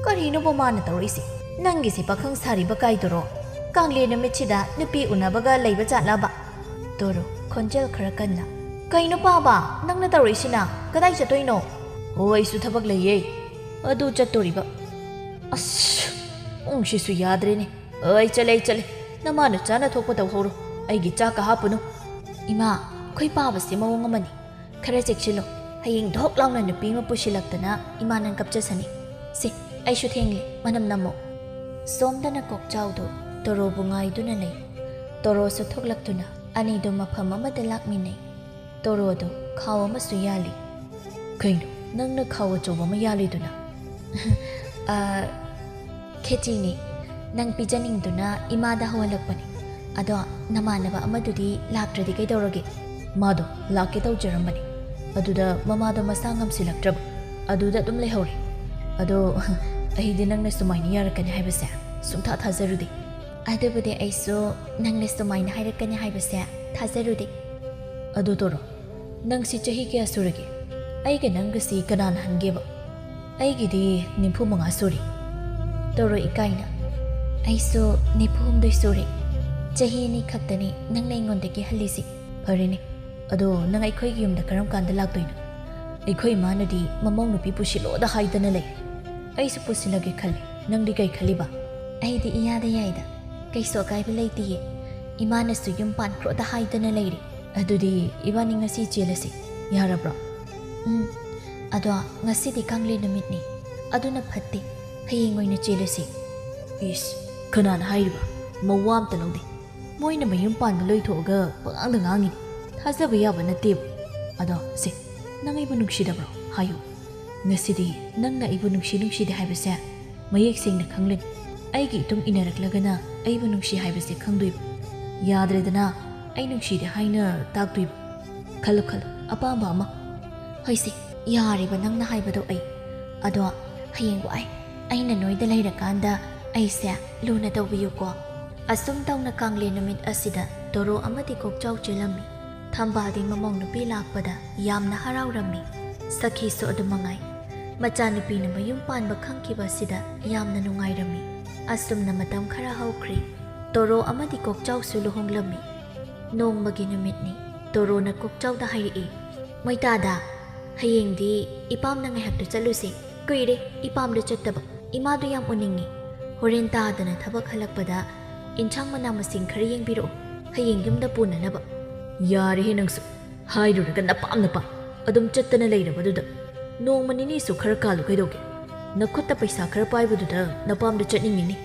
ꯀꯔꯤꯅꯣꯕ ꯃꯥꯅ ꯇꯧꯔꯛꯏꯁꯦ? ꯅꯪꯒꯤꯁꯦ ꯄꯥꯈꯪ ꯁꯥꯔꯤꯕ ꯀꯥꯏꯗꯨꯔꯣ? ꯀꯥꯡꯂꯦꯟ ꯅꯨꯃꯤꯠꯁꯤꯗ ꯅꯨꯄꯤ ꯎꯅꯕꯒ ꯂꯩꯕ ꯖꯥꯠꯂꯕ?" ꯇꯣꯔꯣ, ꯈꯣꯟꯖꯦꯜ ꯈꯔ ꯀꯟꯅ, "ꯀꯩꯅꯣ ꯄꯥꯕ, ꯅꯪꯅ ꯇꯧꯔꯛꯏꯁꯤꯅ? ꯀꯗꯥꯏ ꯆꯠꯇꯣꯏꯅꯣ?" "ꯑꯣ, ꯑꯩꯁꯨ ꯊꯕꯛ ꯂꯩꯌꯦ, ꯑꯗꯨ ꯆꯠꯇꯣꯔꯤꯕ꯫" "ꯑꯁ, ꯄꯨꯡꯁꯤꯁꯨ ꯌꯥꯗ꯭ꯔꯦꯅꯦ꯫ ꯑꯩ ꯆꯠꯂꯦ, ꯑꯩ ꯆꯠꯂꯦ꯫ ꯅꯃꯥ ꯅꯆꯥꯅ ꯊꯣꯛꯄ ꯇꯧꯍꯧꯔꯣ꯫ ꯑꯩꯒꯤ ꯆꯥꯛꯀ ꯍꯥꯞꯄꯨꯅꯨ꯫" "ꯏꯃꯥ, ꯑꯩꯈꯣꯏ ꯄꯥꯕꯁꯦ ꯃꯑꯣꯡ ꯑꯃꯅꯤ꯫ ꯈꯔ ꯆꯦꯛꯁꯤꯜꯂꯣ꯫ ꯍꯌꯦꯡ ꯙꯣꯛ ꯂꯥꯎꯅ ꯅꯨꯄꯤ ꯑꯃ ꯄꯨꯁꯤꯜꯂꯛꯇꯅ ꯏꯃꯥ ꯅꯪ ꯀꯞꯆꯁꯅꯤ꯫ ꯁꯦ, ꯑꯩꯁꯨ ꯊꯦꯡꯂꯦ, ꯃꯅꯝ ꯅꯝꯃꯣ꯫" ꯁꯣꯝꯗꯅ ꯀꯣꯛꯆꯥꯎꯗꯨ ꯇꯣꯔꯣꯕꯨ ꯉꯥꯏꯗꯨꯅ ꯂꯩ꯫ ꯇꯣꯔꯣꯁꯨ ꯊꯣꯛꯂꯛꯇꯨꯅ ꯑꯅꯤꯗꯨ ꯃꯐꯝ ꯑꯃꯗ ꯂꯥꯛꯃꯤꯟꯅꯩ꯫ ꯇꯣꯔꯣꯗꯨ ꯈꯥꯎ ꯑꯃꯁꯨ ꯌꯥꯜꯂꯤ꯫ "ꯀꯩꯅꯣ, ꯅꯪꯅ ꯈꯥꯎ ꯑꯆꯧꯕ ꯑꯃ ꯌꯥꯜꯂꯤꯗꯨꯅ?" "ꯑ, ꯈꯦꯆꯤꯅꯤ꯫ ꯅꯪ ꯄꯤꯖꯅꯤꯡꯗꯨꯅ ꯏꯃꯥꯗ ꯍꯧꯍꯜꯂꯛꯄꯅꯤ꯫ ꯑꯗꯣ ꯅꯃꯥꯟꯅꯕ ꯑꯃꯗꯨꯗꯤ ꯂꯥꯛꯇ꯭ꯔꯗꯤ ꯀꯩꯗꯧꯔꯒꯦ?" "ꯃꯥꯗꯣ ꯂꯥꯛꯀꯦ ꯇꯧꯖꯔꯝꯕꯅꯤ, ꯑꯗꯨꯗ ꯃꯃꯥꯗꯣ ꯃꯁꯥ ꯉꯝꯁꯤꯜꯂꯛꯇ꯭ꯔꯕ, ꯑꯗꯨꯗ ꯑꯗꯨꯝ ꯂꯩꯍꯧꯔꯦ꯫ ꯑꯗꯣ ꯑꯩꯗꯤ ꯅꯪꯅ ꯁꯨꯃꯥꯏꯅ ꯌꯥꯔꯛꯀꯅꯤ ꯍꯥꯏꯕꯁꯦ ꯁꯨꯡꯊꯥ ꯊꯥꯖꯔꯨꯗꯦ꯫" "ꯑꯗꯨꯕꯨꯗꯤ ꯑꯩꯁꯨ ꯅꯪꯅ ꯁꯨꯃꯥꯏꯅ ꯍꯥꯏꯔꯛꯀꯅꯤ ꯍꯥꯏꯕꯁꯦ ꯊꯥꯖꯔꯨꯗꯦ꯫" "ꯑꯗꯨ ꯇꯣꯔꯣ, "ꯅꯪꯁꯤ ꯆꯍꯤ ꯀꯌꯥ ꯁꯨꯔꯒꯦ? ꯑꯩꯒ ꯅꯪꯒꯁꯤ ꯀꯅꯥꯅ ꯍꯟꯒꯦꯕ?" "ꯑꯩꯒꯤꯗꯤ ꯅꯤꯐꯨ ꯃꯉꯥ ꯁꯨꯔꯦ꯫" ꯇꯣꯔꯣ ꯏꯀꯥꯏꯅ, "ꯑꯩꯁꯨ ꯅꯤꯐꯨ ꯍꯨꯝꯗꯣꯏ ꯁꯨꯔꯦ꯫ ꯆꯍꯤ ꯑꯅꯤ ꯈꯛꯇꯅꯤ ꯅꯪꯅ ꯑꯩꯉꯣꯟꯗꯒꯤ ꯍꯜꯂꯤꯁꯤ꯫ ꯐꯔꯦꯅꯦ, ꯑꯗꯣ ꯅꯪ ꯑꯩꯈꯣꯏꯒꯤ ꯌꯨꯝꯗ ꯀꯔꯝ ꯀꯥꯟꯗ ꯂꯥꯛꯇꯣꯏꯅꯣ? ꯑꯩꯈꯣꯏ ꯏꯃꯥꯅꯗꯤ ꯃꯃꯧ ꯅꯨꯄꯤ ꯄꯨꯁꯤꯜꯂꯣꯗ ꯍꯥꯏꯗꯅ ꯂꯩ꯫ ꯑꯩꯁꯨ ꯄꯨꯁꯤꯜꯂꯒꯦ ꯈꯜꯂꯤ꯫ ꯅꯪꯗꯤ ꯀꯩ ꯈꯜꯂꯤꯕ?" "ꯑꯩꯗꯤ ꯏꯌꯥꯗ ꯌꯥꯏꯗ, ꯀꯩꯁꯨ ꯑꯀꯥꯏꯕ ꯂꯩꯇꯤꯌꯦ꯫ ꯏꯃꯥꯅꯁꯨ ꯌꯨꯝ ꯄꯥꯟꯈ꯭ꯔꯣꯗ ꯍꯥꯏꯗꯅ ꯂꯩꯔꯦ꯫ ꯑꯗꯨꯗꯤ ꯏꯕꯥꯅꯤ ꯉꯁꯤ ꯆꯦꯜꯂꯁꯤ, ꯌꯥꯔꯕ꯭ꯔꯣ?" "ꯎꯝ, ꯑꯗꯣ ꯉꯁꯤꯗꯤ ꯀꯥꯡꯂꯦꯟ ꯅꯨꯃꯤꯠꯅꯤ, ꯑꯗꯨꯅ ꯐꯠꯇꯦ, ꯍꯌꯦꯡ ꯑꯣꯏꯅ ꯆꯦꯜꯂꯁꯤ꯫" "ꯏꯁ, ꯀꯅꯥꯅ ꯍꯥꯏꯔꯤꯕ? ꯃꯋꯥ ꯑꯝꯇ ꯂꯧꯗꯦ꯫ ꯃꯣꯏꯅ ꯃꯌꯨꯝ ꯄꯥꯟꯕ ꯂꯣꯏꯊꯣꯛꯑꯒ ꯄꯉꯥꯡꯗ ꯉꯥꯡꯉꯤꯅꯤ꯫ ꯊꯥꯖꯕ ꯌꯥꯕ ꯅꯠꯇꯦꯕ꯫ ꯑꯗꯣ ꯁꯦ, ꯅꯪ ꯑꯩꯕꯨ ꯅꯨꯡꯁꯤꯗꯕ꯭ꯔꯣ? ꯍꯥꯏꯌꯨ꯫ ꯉꯁꯤꯗꯤ ꯅꯪꯅ ꯑꯩꯕꯨ ꯅꯨꯡꯁꯤ ꯅꯨꯡꯁꯤꯗꯦ ꯍꯥꯏꯕꯁꯦ ꯃꯌꯦꯛ ꯁꯦꯡꯅ ꯈꯪꯂꯅꯤ꯫ ꯑꯩꯒꯤ ꯏꯇꯨꯡ ꯏꯟꯅꯔꯛꯂꯒꯅ ꯑꯩꯕꯨ ꯅꯨꯡꯁꯤ ꯍꯥꯏꯕꯁꯦ ꯈꯪꯗꯣꯏꯕ꯫ ꯌꯥꯗ꯭ꯔꯦꯗꯅ ꯑꯩ ꯅꯨꯡꯁꯤꯗꯦ ꯍꯥꯏꯅ ꯇꯥꯛꯇꯣꯏꯕ꯫ ꯈꯜꯂꯨ ꯈꯜꯂꯨ, ꯑꯄꯥꯝꯕ ꯑꯃ꯫" "ꯍꯣꯏꯁꯦ, ꯌꯥꯔꯦꯕ ꯅꯪꯅ ꯍꯥꯏꯕꯗꯣ ꯑꯩ꯫ ꯑꯗꯣ ꯍꯌꯦꯡ ꯋꯥꯏ ꯑꯩꯅ ꯅꯣꯏꯗ ꯂꯩꯔꯀꯥꯟꯗ ꯑꯩꯁꯦ ꯂꯨꯅ ꯇꯧꯕꯤꯌꯨꯀꯣ꯫" ꯑꯁꯨꯝ ꯇꯧꯅ ꯀꯥꯡꯂꯦꯟ ꯅꯨꯃꯤꯠ ꯑꯁꯤꯗ ꯇꯣꯔꯣ ꯑꯃꯗꯤ ꯀꯣꯛꯆꯥꯎ ꯆꯦꯜꯂꯝꯃꯤ꯫ ꯊꯝꯕꯥꯜꯗꯤ ꯃꯃꯧ ꯅꯨꯄꯤ ꯂꯥꯛꯄꯗ ꯌꯥꯝꯅ ꯍꯔꯥꯎꯔꯝꯃꯤ꯫ ꯁꯈꯤꯁꯨ ꯑꯗꯨ ꯃꯉꯥꯏ꯫ ꯃꯆꯥꯅꯨꯄꯤꯅ ꯃꯌꯨꯝ ꯄꯥꯟꯕ ꯈꯪꯈꯤꯕ ꯑꯁꯤꯗ ꯌꯥꯝꯅ ꯅꯨꯡꯉꯥꯏꯔꯝꯃꯤ꯫ ꯑꯁꯨꯝꯅ ꯃꯇꯝ ꯈꯔ ꯍꯧꯈ꯭ꯔꯦ꯫ ꯇꯣꯔꯣ ꯑꯃꯗꯤ ꯀꯣꯛꯆꯥꯎꯁꯨ ꯂꯨꯍꯣꯡꯂꯝꯃꯤ꯫ ꯅꯣꯡꯃꯒꯤ ꯅꯨꯃꯤꯠꯅꯤ꯫ ꯇꯣꯔꯣꯅ ꯀꯣꯛꯆꯥꯎꯗ ꯍꯥꯏꯔꯛꯏ, "ꯃꯣꯏꯇꯥꯗ, ꯍꯌꯦꯡꯗꯤ ꯏꯄꯥꯝꯗ ꯉꯥꯏꯍꯥꯛꯇ ꯆꯠꯂꯨꯁꯦ꯫ ꯀꯨꯏꯔꯦ ꯏꯄꯥꯝꯗ ꯆꯠꯇꯕ꯫ ꯏꯃꯥꯗꯨ ꯌꯥꯝ ꯎꯅꯤꯡꯉꯤ꯫ ꯍꯣꯔꯦꯟ ꯇꯥꯗꯅ ꯊꯕꯛ ꯍꯜꯂꯛꯄꯗ ꯏꯟꯁꯥꯡ ꯃꯅꯥ ꯃꯁꯤꯡ ꯈꯔ ꯌꯦꯡꯕꯤꯔꯛꯑꯣ, ꯍꯌꯦꯡ ꯌꯨꯝꯗ ꯄꯨꯅꯅꯕ꯫" "ꯌꯥꯔꯦꯍꯦ ꯅꯪꯁꯨ, ꯍꯥꯏꯔꯨꯔꯒ ꯅꯄꯥꯝ ꯅꯄꯥꯝ ꯑꯗꯨꯝ ꯆꯠꯇꯅ ꯂꯩꯔꯕꯗꯨꯗ꯫ ꯅꯣꯡꯃ ꯅꯤꯅꯤꯁꯨ ꯈꯔ ꯀꯥꯜꯂꯨ ꯀꯩꯗꯧꯒꯦ? ꯅꯈꯨꯠꯇ ꯄꯩꯁꯥ ꯈꯔ ꯄꯥꯏꯕꯗꯨꯗ ꯅꯄꯥꯝꯗ ꯆꯠꯅꯤꯡꯉꯤꯅꯤ꯫"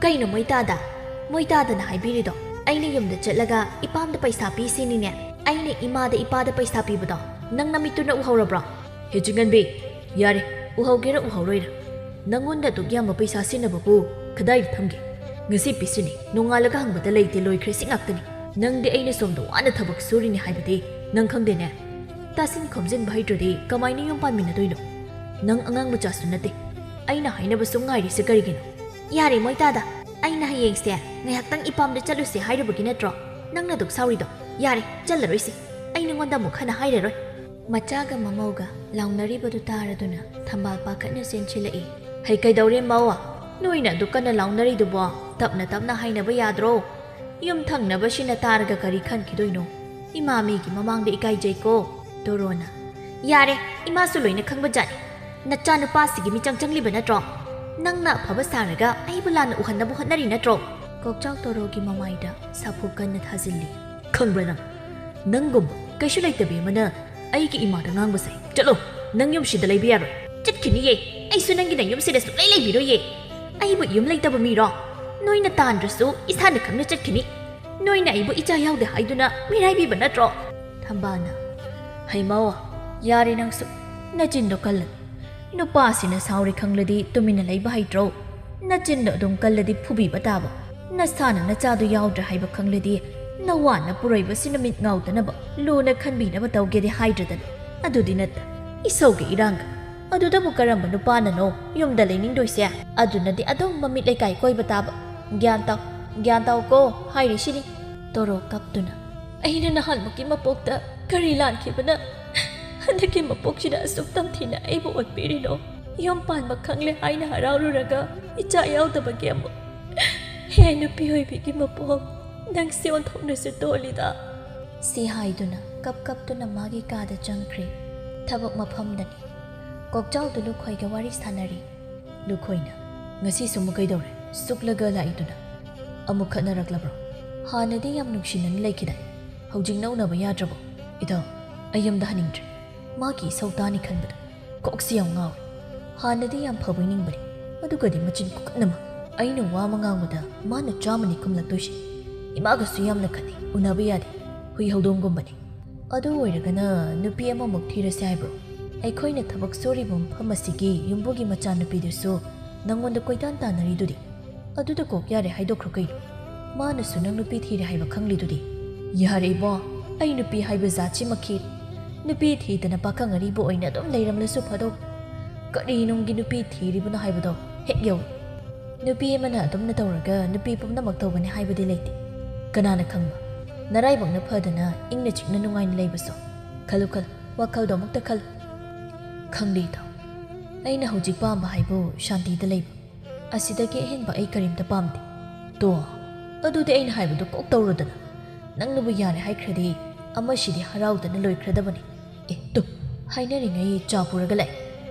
"ꯀꯩꯅꯣ ꯃꯣꯏꯇꯥꯗ? ꯃꯣꯏꯇꯥꯗꯅ ꯍꯥꯏꯕꯤꯔꯤꯗꯣ ꯑꯩꯅ ꯌꯨꯝꯗ ꯆꯠꯂꯒ ꯏꯄꯥꯝꯗ ꯄꯩꯁꯥ ꯄꯤꯁꯤꯅꯤꯅꯦ? ꯑꯩꯅ ꯏꯃꯥꯗ ꯏꯄꯥꯗ ꯄꯩꯁꯥ ꯄꯤꯕꯗꯣ ꯅꯪ ꯅꯃꯤꯠꯇꯨꯅ ꯎꯍꯧꯔꯕ꯭ꯔꯣ?" "ꯍꯦ ꯆꯤꯡꯉꯟꯕꯤ, ꯌꯥꯔꯦ, ꯎꯍꯧꯒꯦꯔꯥ ꯎꯍꯧꯔꯣꯏꯔꯥ, ꯅꯪꯉꯣꯟꯗ ꯑꯗꯨꯛ ꯌꯥꯝꯕ ꯄꯩꯁꯥ ꯁꯤꯖꯤꯟꯅꯕꯕꯨ ꯀꯗꯥꯏꯗ ꯊꯝꯒꯦ? ꯉꯁꯤ ꯄꯤꯁꯤꯅꯤ, ꯅꯣꯡꯉꯥꯜꯂꯒ ꯍꯪꯕꯗ ꯂꯩꯇꯦ, ꯂꯣꯏꯈ꯭ꯔꯦ, ꯁꯤ ꯉꯥꯛꯇꯅꯤ꯫ ꯅꯪꯗꯤ ꯑꯩꯅ ꯁꯣꯝꯗ ꯋꯥꯅ ꯊꯕꯛ ꯁꯨꯔꯤꯅꯤ ꯍꯥꯏꯕꯗꯤ ꯅꯪ ꯈꯪꯗꯦꯅꯦ?" "ꯇꯥꯁꯤꯟ ꯈꯣꯝꯖꯤꯟꯕ ꯍꯩꯇ꯭ꯔꯗꯤ ꯀꯃꯥꯏꯅ ꯌꯨꯝ ꯄꯥꯟꯃꯤꯟꯅꯗꯣꯏꯅꯣ? ꯅꯪ ꯑꯉꯥꯡ ꯃꯆꯥꯁꯨ ꯅꯠꯇꯦ꯫ ꯑꯩꯅ ꯍꯥꯏꯅꯕ ꯁꯨꯝ ꯉꯥꯏꯔꯤꯁꯦ ꯀꯔꯤꯒꯤꯅꯣ?" "ꯌꯥꯔꯦ ꯃꯣꯏꯇꯥꯗ, ꯑꯩꯅ ꯍꯌꯦꯡꯁꯦ ꯉꯥꯏꯍꯥꯛꯇꯪ ꯏꯄꯥꯝꯗ ꯆꯠꯂꯨꯁꯦ ꯍꯥꯏꯔꯨꯕꯒꯤ ꯅꯠꯇ꯭ꯔꯣ ꯅꯪꯅ ꯑꯗꯨꯛ ꯁꯥꯎꯔꯤꯗꯣ? ꯌꯥꯔꯦ, ꯆꯠꯂꯔꯣꯏꯁꯦ꯫" ꯑꯩ ꯅꯉꯣꯟꯗ ꯑꯃꯨꯛ ꯍꯟꯅ ꯍꯥꯏꯔꯔꯣꯏ꯫ ꯃꯆꯥꯒ ꯃꯃꯧꯒ ꯂꯥꯎꯅꯔꯤꯕꯗꯨ ꯇꯥꯔꯗꯨꯅ ꯊꯝꯕꯥꯜ ꯄꯥꯈꯠꯅ ꯆꯦꯟꯁꯤꯜꯂꯛꯏ꯫ "ꯍꯩ, ꯀꯩꯗꯧꯔꯦ ꯃꯧ? ꯅꯣꯏꯅ ꯑꯗꯨꯛ ꯀꯟꯅ ꯂꯥꯎꯅꯔꯤꯗꯨꯕꯣ? ꯇꯞꯅ ꯇꯞꯅ ꯍꯥꯏꯅꯕ ꯌꯥꯗ꯭ꯔꯣ? ꯌꯨꯝ ꯊꯪꯅꯕꯁꯤꯅ ꯇꯥꯔꯒ ꯀꯔꯤ ꯈꯟꯈꯤꯗꯣꯏꯅꯣ? ꯏꯃꯥ ꯃꯤꯒꯤ ꯃꯃꯥꯡꯗ ꯏꯀꯥꯏꯖꯩꯀꯣ꯫" ꯇꯣꯔꯣꯅ, "ꯌꯥꯔꯦ, ꯏꯃꯥꯁꯨ ꯂꯣꯏꯅ ꯈꯪꯕꯖꯥꯠꯅꯤ꯫ ꯅꯆꯥꯅꯨꯄꯥꯁꯤꯒꯤ ꯃꯤꯆꯪ ꯆꯪꯂꯤꯕ ꯅꯠꯇ꯭ꯔꯣ? ꯅꯪꯅ ꯑꯐꯕ ꯁꯥꯔꯒ ꯑꯩꯕꯨ ꯂꯥꯟꯅ ꯎꯍꯟꯅꯕ ꯍꯣꯠꯅꯔꯤ ꯅꯠꯇ꯭ꯔꯣ?" ꯀꯣꯛꯆꯥꯎ ꯇꯣꯔꯣꯒꯤ ꯃꯃꯥꯏꯗ ꯁꯥꯐꯨ ꯀꯟꯅ ꯊꯥꯖꯤꯜꯂꯤ꯫ "ꯈꯪꯕ꯭ꯔꯥ ꯅꯪ? ꯅꯪꯒꯨꯝꯕ ꯀꯩꯁꯨ ꯂꯩꯇꯕꯤ ꯑꯃꯅ ꯑꯩꯒꯤ ꯏꯃꯥꯗ ꯉꯥꯡꯕꯁꯦ꯫ ꯆꯠꯂꯣ, ꯅꯪ ꯌꯨꯝꯁꯤꯗ ꯂꯩꯕ ꯌꯥꯔꯣꯏ꯫" "ꯆꯠꯈꯤꯅꯤꯌꯦ, ꯑꯩꯁꯨ ꯅꯪꯒꯤ ꯅꯌꯨꯝꯁꯤꯗ ꯁꯨꯡꯂꯩ ꯂꯩꯕꯤꯔꯣꯏꯌꯦ꯫ ꯑꯩꯕꯨ ꯌꯨꯝ ꯂꯩꯇꯕ ꯃꯤꯔꯣ? ꯅꯣꯏꯅ ꯇꯥꯟꯗ꯭ꯔꯁꯨ ꯏꯁꯥꯅ ꯈꯪꯅ ꯆꯠꯈꯤꯅꯤ꯫ ꯅꯣꯏꯅ ꯑꯩꯕꯨ ꯏꯆꯥ ꯌꯥꯎꯗꯦ ꯍꯥꯏꯗꯨꯅ ꯃꯤꯔꯥꯏꯕꯤꯕ ꯅꯠꯇ꯭ꯔꯣ?" ꯊꯝꯕꯥꯜꯅ, "ꯍꯩꯃꯧ, ꯌꯥꯔꯦ ꯅꯪꯁꯨ꯫ ꯅꯆꯤꯟꯗꯣ ꯀꯜꯂꯅꯨ꯫ ꯅꯨꯄꯥꯁꯤꯅ ꯁꯥꯎꯔꯦ ꯈꯪꯂꯗꯤ ꯇꯨꯃꯤꯟꯅ ꯂꯩꯕ ꯍꯩꯇ꯭ꯔꯣ? ꯅꯆꯤꯟꯗꯣ ꯑꯗꯨꯝ ꯀꯜꯂꯗꯤ ꯐꯨꯕꯤꯕ ꯇꯥꯕ꯫ ꯅꯁꯥꯅ ꯅꯆꯥꯗꯣ ꯌꯥꯎꯗ꯭ꯔꯦ ꯍꯥꯏꯕ ꯈꯪꯂꯗꯤ ꯅꯋꯥ ꯅꯄꯨꯔꯣꯏꯕꯁꯤꯅ ꯃꯤꯠ ꯉꯥꯎꯗꯅꯕ ꯂꯨꯅ ꯈꯟꯕꯤꯅꯕ ꯇꯧꯒꯦꯗꯤ ꯍꯥꯏꯗ꯭ꯔꯗꯅ꯫ ꯑꯗꯨꯗꯤ ꯅꯠꯇ ꯏꯁꯧꯒ ꯏꯔꯥꯡꯒ꯫ ꯑꯗꯨꯗꯕꯨ ꯀꯔꯝꯕ ꯅꯨꯄꯥꯅꯅꯣ ꯌꯨꯝꯗ ꯂꯩꯅꯤꯡꯗꯣꯏꯁꯦ? ꯑꯗꯨꯅꯗꯤ ꯑꯗꯨꯝ ꯃꯃꯤꯠ ꯂꯩꯀꯥꯏ ꯀꯣꯏꯕ ꯇꯥꯕ꯫ ꯒ꯭ꯌꯥꯟ ꯇꯥꯎ, ꯒ꯭ꯌꯥꯟ ꯇꯥꯎꯀꯣ ꯍꯥꯏꯔꯤꯁꯤꯅꯤ꯫" ꯇꯣꯔꯣ ꯀꯞꯇꯨꯅ, "ꯑꯩꯅ ꯅꯍꯥꯟꯃꯨꯛꯀꯤ ꯃꯄꯣꯛꯇ ꯀꯔꯤ ꯂꯥꯟꯈꯤꯕꯅ ꯍꯟꯗꯛꯀꯤ ꯃꯄꯣꯛꯁꯤꯗ ꯑꯁꯨꯛ ꯇꯝꯊꯤꯅ ꯑꯩꯕꯨ ꯑꯣꯠꯄꯤꯔꯤꯅꯣ? ꯌꯨꯝ ꯄꯥꯟꯕ ꯈꯪꯂꯦ ꯍꯥꯏꯅ ꯍꯔꯥꯎꯔꯨꯔꯒ ꯏꯆꯥ ꯌꯥꯎꯗꯕꯒꯤ ꯑꯃꯨꯛ꯫ ꯍꯦ ꯅꯨꯄꯤ ꯑꯣꯏꯕꯤꯒꯤ ꯃꯄꯣꯛ, ꯅꯪꯁꯦ ꯑꯣꯟꯊꯣꯛꯅꯁꯨ ꯇꯣꯜꯂꯤꯗ꯫" ꯁꯤ ꯍꯥꯏꯗꯨꯅ ꯀꯞ ꯀꯞꯇꯨꯅ ꯃꯥꯒꯤ ꯀꯥꯗ ꯆꯪꯈ꯭ꯔꯦ꯫ ꯊꯕꯛ ꯃꯐꯝꯗꯅꯤ꯫ ꯀꯣꯛꯆꯥꯎꯗꯨ ꯂꯨꯈꯣꯏꯒ ꯋꯥꯔꯤ ꯁꯥꯟꯅꯔꯤ꯫ ꯂꯨꯈꯣꯏꯅ, "ꯉꯁꯤꯁꯨ ꯑꯃꯨꯛ ꯀꯩꯗꯧꯔꯦ? ꯁꯨꯛꯂꯒ ꯂꯥꯛꯏꯗꯨꯅ? ꯑꯃꯨꯛ ꯈꯠꯅꯔꯛꯂꯕ꯭ꯔꯣ? ꯍꯥꯟꯅꯗꯤ ꯌꯥꯝ ꯅꯨꯡꯁꯤꯅꯅ ꯂꯩꯈꯤꯗꯥꯏ? ꯍꯧꯖꯤꯛꯅ ꯎꯅꯕ ꯌꯥꯗ꯭ꯔꯕꯣ? ꯏꯇꯥꯎ, ꯑꯩ ꯌꯨꯝꯗ ꯍꯟꯅꯤꯡꯗ꯭ꯔꯦ꯫ ꯃꯥꯒꯤ ꯏꯁꯧ ꯇꯥꯅꯤ ꯈꯟꯕꯗ ꯀꯣꯛꯁꯤ ꯌꯥꯝ ꯉꯥꯎꯔꯦ꯫ ꯍꯥꯟꯅꯗꯤ ꯌꯥꯝ ꯐꯕꯣꯏ ꯅꯤꯡꯕꯅꯤ, ꯑꯗꯨꯒꯗꯤ ꯃꯆꯤꯟ ꯈꯨꯀꯟ ꯑꯃ꯫ ꯑꯩꯅ ꯋꯥ ꯑꯃ ꯉꯥꯡꯕꯗ ꯃꯥꯅ ꯆꯥꯝꯃꯅꯤ ꯈꯨꯝꯂꯛꯇꯣꯏꯁꯦ꯫ ꯏꯃꯥꯒꯁꯨ ꯌꯥꯝꯅ ꯈꯠꯅꯩ, ꯎꯅꯕ ꯌꯥꯗꯦ꯫ ꯍꯨꯏ ꯍꯧꯗꯣꯡꯒꯨꯝꯕꯅꯤ꯫" "ꯑꯗꯨ ꯑꯣꯏꯔꯒꯅ ꯅꯨꯄꯤ ꯑꯃꯃꯨꯛ ꯊꯤꯔꯁꯦ ꯍꯥꯏꯕ꯭ꯔꯣ? ꯑꯩꯈꯣꯏꯅ ꯊꯕꯛ ꯁꯨꯔꯤꯕ ꯃꯐꯝ ꯑꯁꯤꯒꯤ ꯌꯨꯝꯕꯨꯒꯤ ꯃꯆꯥꯅꯨꯄꯤꯗꯨꯁꯨ ꯅꯪꯉꯣꯟꯗ ꯀꯣꯏꯇꯥꯟ ꯇꯥꯟꯅꯔꯤꯗꯨꯗꯤ꯫ ꯑꯗꯨꯗ ꯀꯣꯛ ꯌꯥꯔꯦ ꯍꯥꯏꯗꯣꯛꯈ꯭ꯔꯣ ꯀꯩꯅꯣ? ꯃꯥꯅꯁꯨ ꯅꯪ ꯅꯨꯄꯤ ꯊꯤꯔꯦ ꯍꯥꯏꯕ ꯈꯪꯂꯤꯗꯨꯗꯤ꯫" "ꯌꯥꯔꯦ ꯏꯕꯣ, ꯑꯩ ꯅꯨꯄꯤ ꯍꯥꯏꯕ ꯖꯥꯠꯁꯤꯃꯛꯀꯤ꯫ ꯅꯨꯄꯤ ꯊꯤꯗꯅ ꯄꯥꯈꯪ ꯑꯔꯤꯕ ꯑꯣꯏꯅ ꯑꯗꯨꯝ ꯂꯩꯔꯝꯂꯁꯨ ꯐꯗꯧ꯫ ꯀꯔꯤ ꯅꯨꯡꯒꯤ ꯅꯨꯄꯤ ꯊꯤꯔꯤꯕꯅꯣ ꯍꯥꯏꯕꯗꯣ ꯍꯦꯛ ꯌꯧꯏ꯫ ꯅꯨꯄꯤ ꯑꯃꯅ ꯑꯗꯨꯝꯅ ꯇꯧꯔꯒ ꯅꯨꯄꯤ ꯄꯨꯝꯅꯃꯛ ꯇꯧꯒꯅꯤ ꯍꯥꯏꯕꯗꯤ ꯂꯩꯇꯦ꯫ ꯀꯅꯥꯅ ꯈꯪꯕ? ꯅꯔꯥꯏꯕꯛꯅ ꯐꯗꯅ ꯏꯪꯅ ꯆꯤꯛꯅ ꯅꯨꯡꯉꯥꯏꯅ ꯂꯩꯕꯁꯨ꯫ ꯈꯜꯂꯨ ꯈꯜꯂꯨ, ꯋꯥꯈꯜꯗꯣ ꯑꯃꯨꯛꯇ ꯈꯜꯂꯨ꯫ ꯈꯪꯗꯦ ꯏꯇꯥꯎ, ꯑꯩꯅ ꯍꯧꯖꯤꯛ ꯄꯥꯝꯕ ꯍꯥꯏꯕꯨ ꯁꯥꯟꯇꯤꯗ ꯂꯩꯕ꯫ ꯑꯁꯤꯗꯒꯤ ꯑꯍꯦꯟꯕ ꯑꯩ ꯀꯔꯤꯝꯇ ꯄꯥꯝꯗꯦ꯫ ꯇꯣ, ꯑꯗꯨꯗꯤ ꯑꯩꯅ ꯍꯥꯏꯕꯗꯨ ꯀꯣꯛ ꯇꯧꯔꯨꯗꯅ꯫ ꯅꯪꯅꯕꯨ ꯌꯥꯔꯦ ꯍꯥꯏꯈ꯭ꯔꯗꯤ ꯑꯃꯁꯤꯗꯤ ꯍꯔꯥꯎꯗꯅ ꯂꯣꯏꯈ꯭ꯔꯗꯕꯅꯤ꯫ ꯑꯦ ꯇꯨ, ꯍꯥꯏꯅꯔꯤꯉꯩ ꯆꯥ ꯄꯨꯔꯒ ꯂꯥꯛꯑꯦ꯫